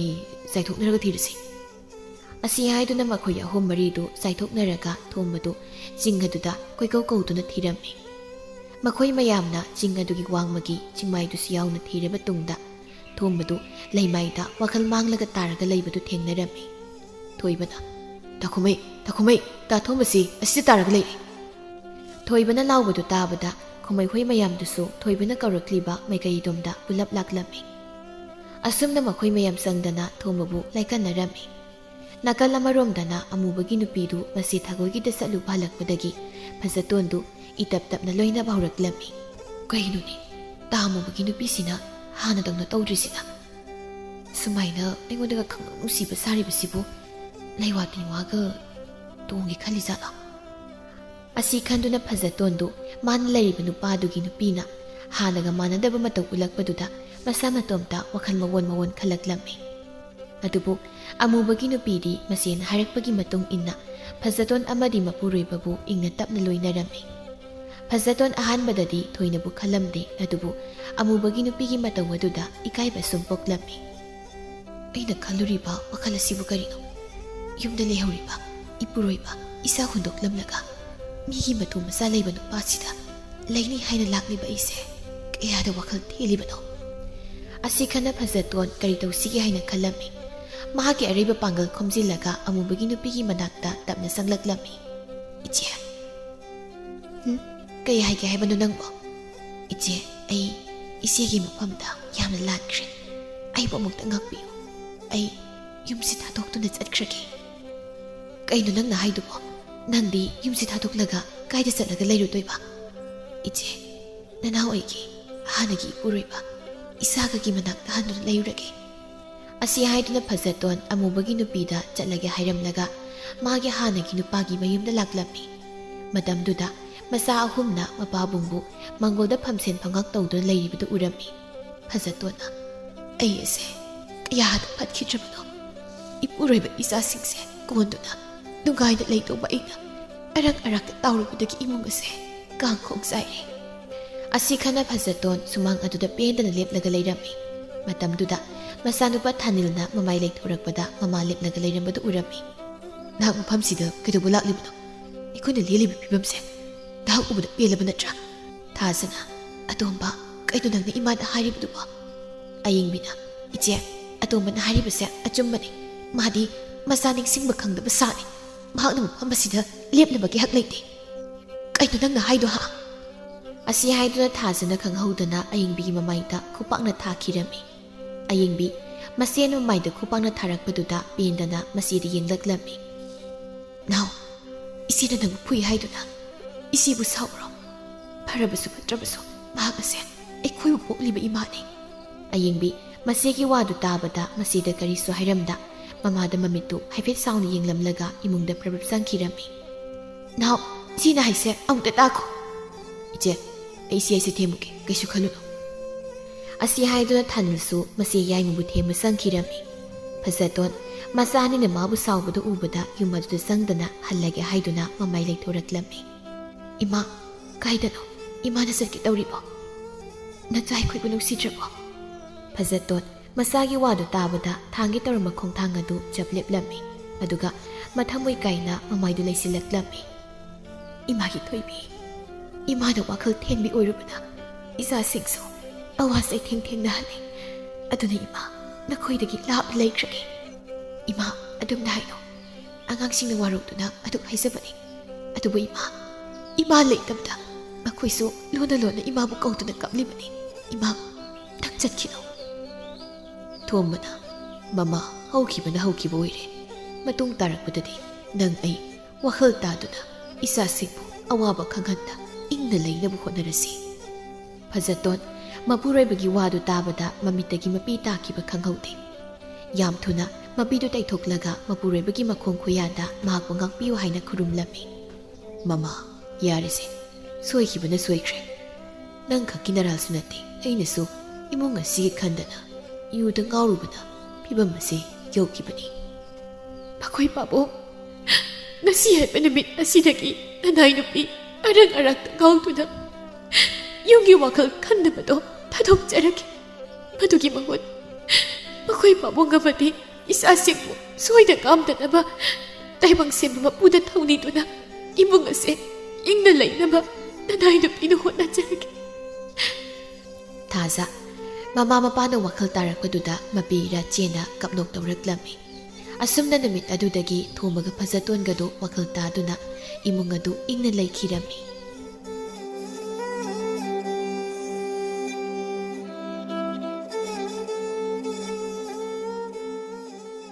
ꯆꯥꯏꯊꯣꯛꯅꯔꯒ ꯊꯤꯔꯁꯤ"꯫ ꯑꯁꯤ ꯍꯥꯏꯗꯨꯅ ꯃꯈꯣꯏ ꯑꯍꯨꯝ ꯃꯔꯤꯗꯨ ꯆꯥꯏꯊꯣꯛꯅꯔꯒ ꯊꯣꯝꯕꯗꯨ ꯆꯤꯡ ꯑꯗꯨꯗ ꯀꯣꯏꯀꯧ ꯀꯧꯗꯨꯅ ꯊꯤꯔꯝꯃꯤ꯫ ꯃꯈꯣꯏ ꯃꯌꯥꯝꯅ ꯆꯤꯡ ꯑꯗꯨꯒꯤ ꯋꯥꯡꯃꯒꯤ ꯆꯤꯡꯃꯥꯏꯗꯨꯁꯨ ꯌꯥꯎꯅ ꯊꯤꯔꯕ ꯇꯨꯡꯗ ꯊꯣꯝꯕꯗꯨ ꯂꯩꯃꯥꯏꯗ ꯋꯥꯈꯜ ꯃꯥꯡꯂꯒ ꯇꯥꯔꯒ ꯂꯩꯕꯗꯨ ꯊꯦꯡꯅꯔꯝꯃꯤ꯫ ꯊꯣꯏꯕꯅ, "ꯇꯥꯈꯨꯃꯩ, ꯇꯥꯈꯨꯃꯩ, ꯇꯥ ꯊꯣꯝꯕꯁꯤ ꯑꯁꯤꯗ ꯇꯥꯔꯒ ꯂꯩꯔꯦ"꯫ ꯊꯣꯏꯕꯅ ꯂꯥꯎꯕꯗꯨ ꯇꯥꯕꯗ ꯈꯨꯃꯩꯍꯣꯏ ꯃꯌꯥꯝꯗꯨꯁꯨ ꯊꯣꯏꯕꯅ ꯀꯧꯔꯛꯂꯤꯕ ꯃꯥꯏꯀꯩꯗꯣꯝꯗ ꯄꯨꯂꯞ ꯂꯥꯛꯂꯝꯃꯤ꯫ ꯑꯁꯨꯝꯅ ꯃꯈꯣꯏ ꯃꯌꯥꯝ ꯆꯪꯗꯅ ꯊꯣꯝꯕꯕꯨ ꯂꯥꯏꯀꯠꯅꯔꯝꯃꯤ꯫ ꯅꯥꯀꯜ ꯑꯃꯔꯣꯝꯗꯅ ꯑꯃꯨꯕꯒꯤ ꯅꯨꯄꯤꯗꯨ ꯃꯁꯤ ꯊꯥꯒꯣꯏꯒꯤꯗ ꯆꯠꯂꯨꯕ ꯍꯜꯂꯛꯄꯗꯒꯤ ꯐꯖꯇꯣꯟꯗꯨ ꯏꯇꯞ ꯇꯞꯅ ꯂꯣꯏꯅꯕ ꯍꯧꯔꯛꯂꯝꯃꯤ꯫ "ꯀꯩꯅꯣꯅꯦ, ꯇꯥ ꯑꯃꯨꯕꯒꯤ ꯅꯨꯄꯤꯁꯤꯅ ꯍꯥꯟꯅꯗꯧꯅ ꯇꯧꯗ꯭ꯔꯤꯁꯤꯅ? ꯁꯨꯃꯥꯏꯅ ꯑꯩꯉꯣꯟꯗꯒ ꯈꯪꯅꯨꯡ ꯅꯨꯡꯁꯤꯕ ꯁꯥꯔꯤꯕꯁꯤꯕꯨ ꯂꯩꯋꯥ ꯇꯤꯟꯋꯥꯒ ꯇꯣꯡꯒꯦ ꯈꯜꯂꯤꯖꯥꯠꯂꯣ?" ꯑꯁꯤ ꯈꯟꯗꯨꯅ ꯐꯖꯇꯣꯟꯗꯨ ꯃꯥꯅ ꯂꯩꯔꯤꯕ ꯅꯨꯄꯥꯗꯨꯒꯤ ꯅꯨꯄꯤꯅ ꯍꯥꯟꯅꯒ ꯃꯥꯟꯅꯗꯕ ꯃꯇꯧ ꯎꯠꯂꯛꯄꯗꯨꯗ ꯃꯁꯥ ꯃꯇꯣꯝꯇ ꯋꯥꯈꯜ ꯃꯑꯣꯟ ꯃꯑꯣꯟ ꯈꯜꯂꯛꯂꯝꯃꯤ꯫ ꯑꯗꯨꯕꯨ ꯑꯃꯨꯕꯒꯤ ꯅꯨꯄꯤꯗꯤ ꯃꯁꯦꯟ ꯍꯥꯏꯔꯛꯄꯒꯤ ꯃꯇꯨꯡ ꯏꯟꯅ ꯐꯖꯇꯣꯟ ꯑꯃꯗꯤ ꯃꯄꯨꯔꯣꯏꯕꯕꯨ ꯏꯪꯅ ꯇꯞꯅ ꯂꯣꯏꯅꯔꯝꯃꯤ꯫ ꯐꯖꯇꯣꯟ ꯑꯍꯥꯟꯕꯗꯗꯤ ꯊꯣꯏꯅꯕꯨ ꯈꯜꯂꯝꯗꯦ, ꯑꯗꯨꯕꯨ ꯑꯃꯨꯕꯒꯤ ꯅꯨꯄꯤꯒꯤ ꯃꯇꯧ ꯑꯗꯨꯗ ꯏꯀꯥꯏꯕ ꯁꯨꯝ ꯄꯣꯛꯂꯝꯃꯤ꯫ "ꯑꯩꯅ ꯈꯜꯂꯨꯔꯤꯕ ꯋꯥꯈꯜ ꯑꯁꯤꯕꯨ ꯀꯔꯤꯅꯣ? ꯌꯨꯝꯗ ꯂꯩꯍꯧꯔꯤꯕ ꯏꯄꯨꯔꯣꯏꯕ ꯏꯆꯥ ꯍꯨꯟꯗꯣꯛꯂꯝꯂꯒ ꯃꯤꯒꯤ ꯃꯇꯨ ꯃꯆꯥ ꯂꯩꯕ ꯅꯨꯄꯥꯁꯤꯗ ꯂꯩꯅꯤ ꯍꯥꯏꯅ ꯂꯥꯛꯂꯤꯕ ꯑꯩꯁꯦ ꯀꯌꯥꯗ ꯋꯥꯈꯜ ꯊꯦꯜꯂꯤꯕꯅꯣ?" ꯑꯁꯤ ꯈꯟꯅ ꯐꯖꯇꯣꯟ ꯀꯔꯤ ꯇꯧꯁꯤꯒꯦ ꯍꯥꯏꯅ ꯈꯜꯂꯝꯃꯤ꯫ ꯃꯍꯥꯛꯀꯤ ꯑꯔꯩꯕ ꯄꯥꯡꯒꯜ ꯈꯣꯝꯖꯤꯜꯂꯒ ꯑꯃꯨꯕꯒꯤ ꯅꯨꯄꯤꯒꯤ ꯃꯅꯥꯛꯇ ꯇꯞꯅ ꯆꯪꯂꯛꯂꯝꯃꯤ꯫ "ꯏꯆꯦ"꯫ "ꯍꯨꯝ? ꯀꯩ ꯍꯥꯏꯒꯦ ꯍꯥꯏꯕꯅꯣ ꯅꯪꯕꯣ?" "ꯏꯆꯦ, ꯑꯩ ꯏꯆꯦꯒꯤ ꯃꯐꯝꯗ ꯌꯥꯝꯅ ꯂꯥꯟꯈ꯭ꯔꯦ꯫ ꯑꯩꯕꯨ ꯑꯃꯨꯛꯇ ꯉꯥꯛꯄꯤꯌꯨ꯫ ꯑꯩ ꯌꯨꯝꯁꯤ ꯊꯥꯗꯣꯛꯇꯨꯅ ꯆꯠꯈ꯭ꯔꯒꯦ"꯫ "ꯀꯩꯅꯣ ꯅꯪꯅ ꯍꯥꯏꯗꯨꯕꯣ? ꯅꯪꯗꯤ ꯌꯨꯝꯁꯤ ꯊꯥꯗꯣꯛꯂꯒ ꯀꯥꯏꯗ ꯆꯠꯂꯒ ꯂꯩꯔꯨꯗꯣꯏꯕ?" "ꯏꯆꯦ, ꯅꯅꯥꯎ ꯑꯩꯒꯤ ꯍꯥꯟꯅꯒꯤ ꯏꯄꯨꯔꯣꯏꯕ ꯏꯁꯥꯒꯒꯤ ꯃꯅꯥꯛꯇ ꯍꯟꯗꯨꯅ ꯂꯩꯔꯨꯔꯒꯦ"꯫ ꯑꯁꯤ ꯍꯥꯏꯗꯨꯅ ꯐꯖꯇꯣꯟ ꯑꯃꯨꯕꯒꯤ ꯅꯨꯄꯤꯗ ꯆꯠꯂꯒꯦ ꯍꯥꯏꯔꯝꯂꯒ ꯃꯥꯒꯤ ꯍꯥꯟꯅꯒꯤ ꯅꯨꯄꯥꯒꯤ ꯃꯌꯨꯝꯗ ꯂꯥꯛꯂꯝꯃꯤ꯫ ꯃꯇꯝꯗꯨꯗ ꯃꯆꯥ ꯑꯍꯨꯝꯅ ꯃꯄꯥꯕꯨꯡꯕꯨ ꯃꯪꯒꯣꯜꯗ ꯐꯝꯁꯦꯟ ꯐꯝꯉꯥꯛ ꯇꯧꯗꯨꯅ ꯂꯩꯔꯤꯕꯗꯨ ꯎꯔꯝꯃꯤ꯫ ꯐꯖꯇꯣꯟꯅ, "ꯑꯩ ꯑꯁꯦ ꯀꯌꯥꯗ ꯐꯠꯈꯤꯗ꯭ꯔꯕꯅꯣ! ꯏꯄꯨꯔꯣꯏꯕ ꯏꯆꯥꯁꯤꯡꯁꯦ ꯀꯣꯟꯗꯨꯅ ꯅꯨꯡꯉꯥꯏꯅ ꯂꯩꯗꯧꯕ ꯑꯩꯅ ꯑꯔꯛ ꯑꯔꯛꯇ ꯇꯥꯎꯔꯨꯕꯗꯒꯤ ꯏꯃꯨꯡ ꯑꯁꯦ ꯀꯥꯡꯈꯣꯡ ꯆꯥꯏꯔꯦ"꯫ ꯑꯁꯤ ꯈꯟꯅ ꯐꯖꯇꯣꯟ ꯁꯨꯃꯥꯡ ꯑꯗꯨꯗ ꯄꯦꯟꯗꯅ ꯂꯦꯞꯂꯒ ꯂꯩꯔꯝꯃꯤ꯫ ꯃꯇꯝꯗꯨꯗ ꯃꯆꯥꯅꯨꯄꯥ ꯊꯥꯅꯤꯜꯅ ꯃꯃꯥꯏ ꯂꯩꯊꯣꯔꯛꯄꯗ ꯃꯃꯥ ꯂꯦꯞꯂꯒ ꯂꯩꯔꯝꯕꯗꯨ ꯎꯔꯝꯃꯤ꯫ "ꯅꯍꯥꯛ ꯃꯐꯝꯁꯤꯗ ꯀꯩꯗꯧꯕ ꯂꯥꯛꯂꯤꯕꯅꯣ? ꯑꯩꯈꯣꯏꯅ ꯂꯦꯜꯂꯤꯕ ꯐꯤꯕꯝꯁꯦ ꯅꯍꯥꯛ ꯎꯕꯗ ꯄꯦꯜꯂꯕ ꯅꯠꯇ꯭ꯔꯥ?" ꯊꯥꯖꯅ, "ꯑꯇꯣꯝꯕ, ꯀꯩꯅꯣ ꯅꯪꯅ ꯏꯃꯥꯗ ꯍꯥꯏꯔꯤꯕꯗꯨꯕꯣ?" ꯑꯌꯤꯡꯕꯤꯅ, "ꯏꯆꯦ, ꯑꯇꯣꯝꯕꯅ ꯍꯥꯏꯔꯤꯕꯁꯦ ꯑꯆꯨꯝꯕꯅꯤ꯫ ꯃꯥꯗꯤ ꯃꯆꯥ ꯅꯤꯡꯁꯤꯡꯕ ꯈꯪꯗꯕ ꯁꯥꯅꯤ꯫ ꯃꯍꯥꯛꯅ ꯃꯐꯝ ꯑꯁꯤꯗ ꯂꯦꯞꯅꯕꯒꯤ ꯍꯛ ꯂꯩꯇꯦ"꯫ "ꯀꯩꯅꯣ ꯅꯪꯅ ꯍꯥꯏꯗꯣ, ꯍꯥ?" ꯑꯁꯤ ꯍꯥꯏꯗꯨꯅ ꯊꯥꯖꯅ ꯈꯪꯍꯧꯗꯅ ꯑꯌꯤꯡꯕꯤꯒꯤ ꯃꯃꯥꯏꯗ ꯈꯨꯄꯥꯛꯅ ꯊꯥꯈꯤꯔꯝꯃꯤ꯫ ꯑꯌꯤꯡꯕꯤ ꯃꯆꯦꯅ ꯃꯃꯥꯏꯗ ꯈꯨꯄꯥꯛꯅ ꯊꯥꯔꯛꯄꯗꯨꯗ ꯄꯦꯟꯗꯅ ꯃꯆꯦꯗ ꯌꯦꯡꯂꯛꯂꯝꯃꯤ꯫ "ꯅꯥꯎ, ꯏꯆꯦꯅ ꯅꯪꯕꯨ ꯐꯨꯏ ꯍꯥꯏꯗꯨꯅ ꯏꯆꯦꯕꯨ ꯁꯥꯎꯕ꯭ꯔꯣ? ꯐꯔꯕꯁꯨ ꯐꯠꯇ꯭ꯔꯕꯁꯨ ꯃꯍꯥꯛ ꯑꯁꯦ ꯑꯩꯈꯣꯏꯕꯨ ꯄꯣꯛꯂꯤꯕ ꯏꯃꯥꯅꯤ"꯫ ꯑꯌꯤꯡꯕꯤ ꯃꯆꯦꯒꯤ ꯋꯥꯗꯨ ꯇꯥꯕꯗ ꯃꯆꯦꯗ ꯀꯔꯤꯁꯨ ꯍꯥꯏꯔꯝꯗ ꯃꯃꯥꯗ ꯃꯃꯤꯠꯇꯨ ꯍꯥꯏꯐꯦꯠ ꯁꯥꯎꯅ ꯌꯦꯡꯂꯝꯂꯒ ꯏꯃꯨꯡꯗ ꯄ꯭ꯔꯞ ꯄ꯭ꯔꯞ ꯆꯪꯈꯤꯔꯝꯃꯤ꯫ "ꯅꯥꯎ, ꯏꯆꯦꯅ ꯍꯥꯏꯁꯦ ꯑꯃꯨꯛꯇ ꯇꯥꯈꯣ"꯫ "ꯏꯆꯦ, ꯑꯩ ꯏꯆꯦ ꯑꯩꯁꯦ ꯊꯦꯝꯃꯨꯒꯦ, ꯀꯩꯁꯨ ꯈꯜꯂꯨꯅꯨ"꯫ ꯑꯁꯤ ꯍꯥꯏꯗꯨꯅ ꯊꯥꯅꯤꯜꯁꯨ ꯃꯆꯦ ꯌꯥꯏꯃꯕꯨ ꯊꯦꯝꯕ ꯆꯪꯈꯤꯔꯝꯃꯤ꯫ ꯐꯖꯇꯣꯟ ꯃꯆꯥ ꯑꯅꯤꯅ ꯃꯥꯕꯨ ꯁꯥꯎꯕꯗꯨ ꯎꯕꯗ ꯌꯨꯝ ꯑꯗꯨꯗ ꯆꯪꯗꯅ ꯍꯜꯂꯒꯦ ꯍꯥꯏꯗꯨꯅ ꯃꯃꯥꯏ ꯂꯩꯊꯣꯔꯛꯂꯝꯃꯤ꯫ "ꯏꯃꯥ, ꯀꯥꯏꯗꯅꯣ ꯏꯃꯥꯅ ꯆꯠꯀꯦ ꯇꯧꯔꯤꯕꯣ? ꯅꯆꯥ ꯑꯩꯈꯣꯏꯕꯨ ꯅꯨꯡꯁꯤꯗ꯭ꯔꯕꯣ?" ꯐꯖꯇꯣꯟ ꯃꯆꯥꯒꯤ ꯋꯥꯗꯨ ꯇꯥꯕꯗ ꯊꯥꯡꯒꯦ ꯇꯧꯔꯝꯕ ꯈꯣꯡꯊꯥꯡ ꯑꯗꯨ ꯆꯞ ꯂꯦꯞꯂꯝꯃꯤ꯫ ꯑꯗꯨꯒ ꯃꯊꯃꯣꯏ ꯀꯥꯏꯅ ꯃꯃꯥꯏꯗꯨ ꯂꯩꯁꯤꯜꯂꯛꯂꯝꯃꯤ꯫ "ꯏꯃꯥꯒꯤ ꯊꯣꯏꯕꯤ, ꯏꯃꯥꯅ ꯋꯥꯈꯜ ꯊꯦꯟꯕꯤ ꯑꯣꯏꯔꯨꯕꯅ ꯏꯆꯥꯁꯤꯡꯁꯨ ꯑꯋꯥ ꯆꯩꯊꯦꯡ ꯊꯦꯡꯅꯍꯜꯂꯤ꯫ ꯑꯗꯨꯅ ꯏꯃꯥ, ꯅꯈꯣꯏꯗꯒꯤ ꯂꯥꯞꯅ ꯂꯩꯈ꯭ꯔꯒꯦ꯫ ꯏꯃꯥ, ꯑꯗꯨꯝꯅ ꯍꯥꯏꯅꯣ꯫ ꯑꯉꯥꯡꯁꯤꯡꯅ ꯋꯥꯔꯧꯗꯨꯅ ꯑꯗꯨꯛ ꯍꯥꯏꯖꯕꯅꯤ꯫ ꯑꯗꯨꯕꯨ ꯏꯃꯥ, ꯏꯃꯥ ꯂꯩꯇꯕꯗ ꯃꯈꯣꯏꯁꯨ ꯂꯣꯟꯅ ꯂꯣꯟꯅ ꯏꯃꯥꯕꯨ ꯀꯧꯗꯨꯅ ꯀꯞꯂꯤꯕꯅꯤ꯫ ꯏꯃꯥ, ꯅꯪ ꯆꯠꯈꯤꯅꯨ"꯫ ꯊꯣꯝꯕꯅ, "ꯃꯃꯥ, ꯍꯧꯈꯤꯕꯅ ꯍꯧꯈꯤꯕ ꯑꯣꯏꯔꯦ꯫ ꯃꯇꯨꯡ ꯇꯥꯔꯛꯄꯗꯗꯤ "ꯅꯪ ꯑꯩ ꯋꯥꯈꯜ ꯇꯥꯗꯨꯅ ꯏꯆꯥꯁꯤꯡꯕꯨ ꯑꯋꯥꯕ ꯈꯪꯍꯟꯗ ꯏꯪꯅ ꯂꯩꯅꯕ ꯍꯣꯠꯅꯔꯁꯤ꯫" ꯐꯖꯇꯣꯟ ꯃꯄꯨꯔꯣꯏꯕꯒꯤ ꯋꯥꯗꯨ ꯇꯥꯕꯗ ꯃꯃꯤꯠꯇꯒꯤ ꯃꯄꯤ ꯇꯥꯈꯤꯕ ꯈꯪꯍꯧꯗꯦ꯫ ꯌꯥꯝ ꯊꯨꯅ ꯃꯄꯤꯗꯨ ꯇꯩꯊꯣꯛꯂꯒ ꯃꯄꯨꯔꯣꯏꯕꯒꯤ ꯃꯈꯣꯡ ꯈꯨꯌꯥꯗ ꯃꯍꯥꯛꯄꯨ ꯉꯥꯛꯄꯤꯌꯨ ꯍꯥꯏꯅ ꯈꯨꯔꯨꯝꯂꯝꯃꯤ꯫ "ꯃꯃꯥ, ꯌꯥꯔꯦꯁꯦ, ꯁꯣꯏꯈꯤꯕꯅ ꯁꯣꯏꯈ꯭ꯔꯦ꯫ ꯅꯪ ꯈꯛꯀꯤ ꯅꯔꯥꯜꯁꯨ ꯅꯠꯇꯦ, ꯑꯩꯅꯁꯨ ꯏꯃꯨꯡ ꯑꯁꯤꯒꯤ ꯈꯟꯗꯅ ꯌꯨꯗ ꯉꯥꯎꯔꯨꯕꯅ ꯐꯤꯕꯝ ꯑꯁꯤ ꯌꯧꯈꯤꯕꯅꯤ꯫" "ꯃꯈꯣꯏ ꯄꯥꯕꯨꯡ, ꯉꯁꯤ ꯍꯥꯏꯕ ꯅꯨꯃꯤꯠ ꯑꯁꯤꯗꯒꯤ ꯅꯅꯥꯏ ꯅꯨꯄꯤ ꯑꯔꯪ ꯑꯔꯥꯛꯇ ꯉꯥꯎꯗꯨꯅ ꯌꯨꯝꯒꯤ ꯋꯥꯈꯜ ꯈꯟꯗꯕꯗꯣ ꯊꯥꯗꯣꯛꯆꯔꯒꯦ꯫ ꯃꯗꯨꯒꯤ ꯃꯍꯨꯠ ꯃꯈꯣꯏ ꯄꯥꯕꯨꯡ ꯑꯃꯗꯤ ꯏꯆꯥꯁꯤꯡꯕꯨ ꯁꯣꯏꯗ ꯉꯥꯝꯗꯅꯕ ꯇꯥꯏꯕꯪ ꯁꯦꯝꯕ ꯃꯄꯨꯗ ꯊꯧꯅꯤꯗꯨꯅ ꯏꯃꯨꯡ ꯑꯁꯦ ꯏꯪꯅ ꯂꯩꯅꯕ ꯅꯅꯥꯏ ꯅꯨꯄꯤꯅ ꯍꯣꯠꯅꯖꯔꯒꯦ꯫" ꯊꯥꯖ ꯃꯃꯥ ꯃꯄꯥꯅ ꯋꯥꯈꯜ ꯇꯥꯔꯛꯄꯗꯨꯗ ꯃꯄꯤ ꯔꯥꯆꯦꯅ ꯀꯞꯅꯣꯛ ꯇꯧꯔꯛꯂꯝꯃꯤ꯫ ꯑꯁꯨꯝꯅ ꯅꯨꯃꯤꯠ ꯑꯗꯨꯗꯒꯤ ꯊꯣꯃꯒ ꯐꯖꯇꯣꯟꯒꯗꯨ ꯋꯥꯈꯜ ꯇꯥꯗꯨꯅ ꯏꯃꯨꯡ ꯑꯗꯨ ꯏꯪꯅ ꯂꯩꯈꯤꯔꯝꯃꯤ꯫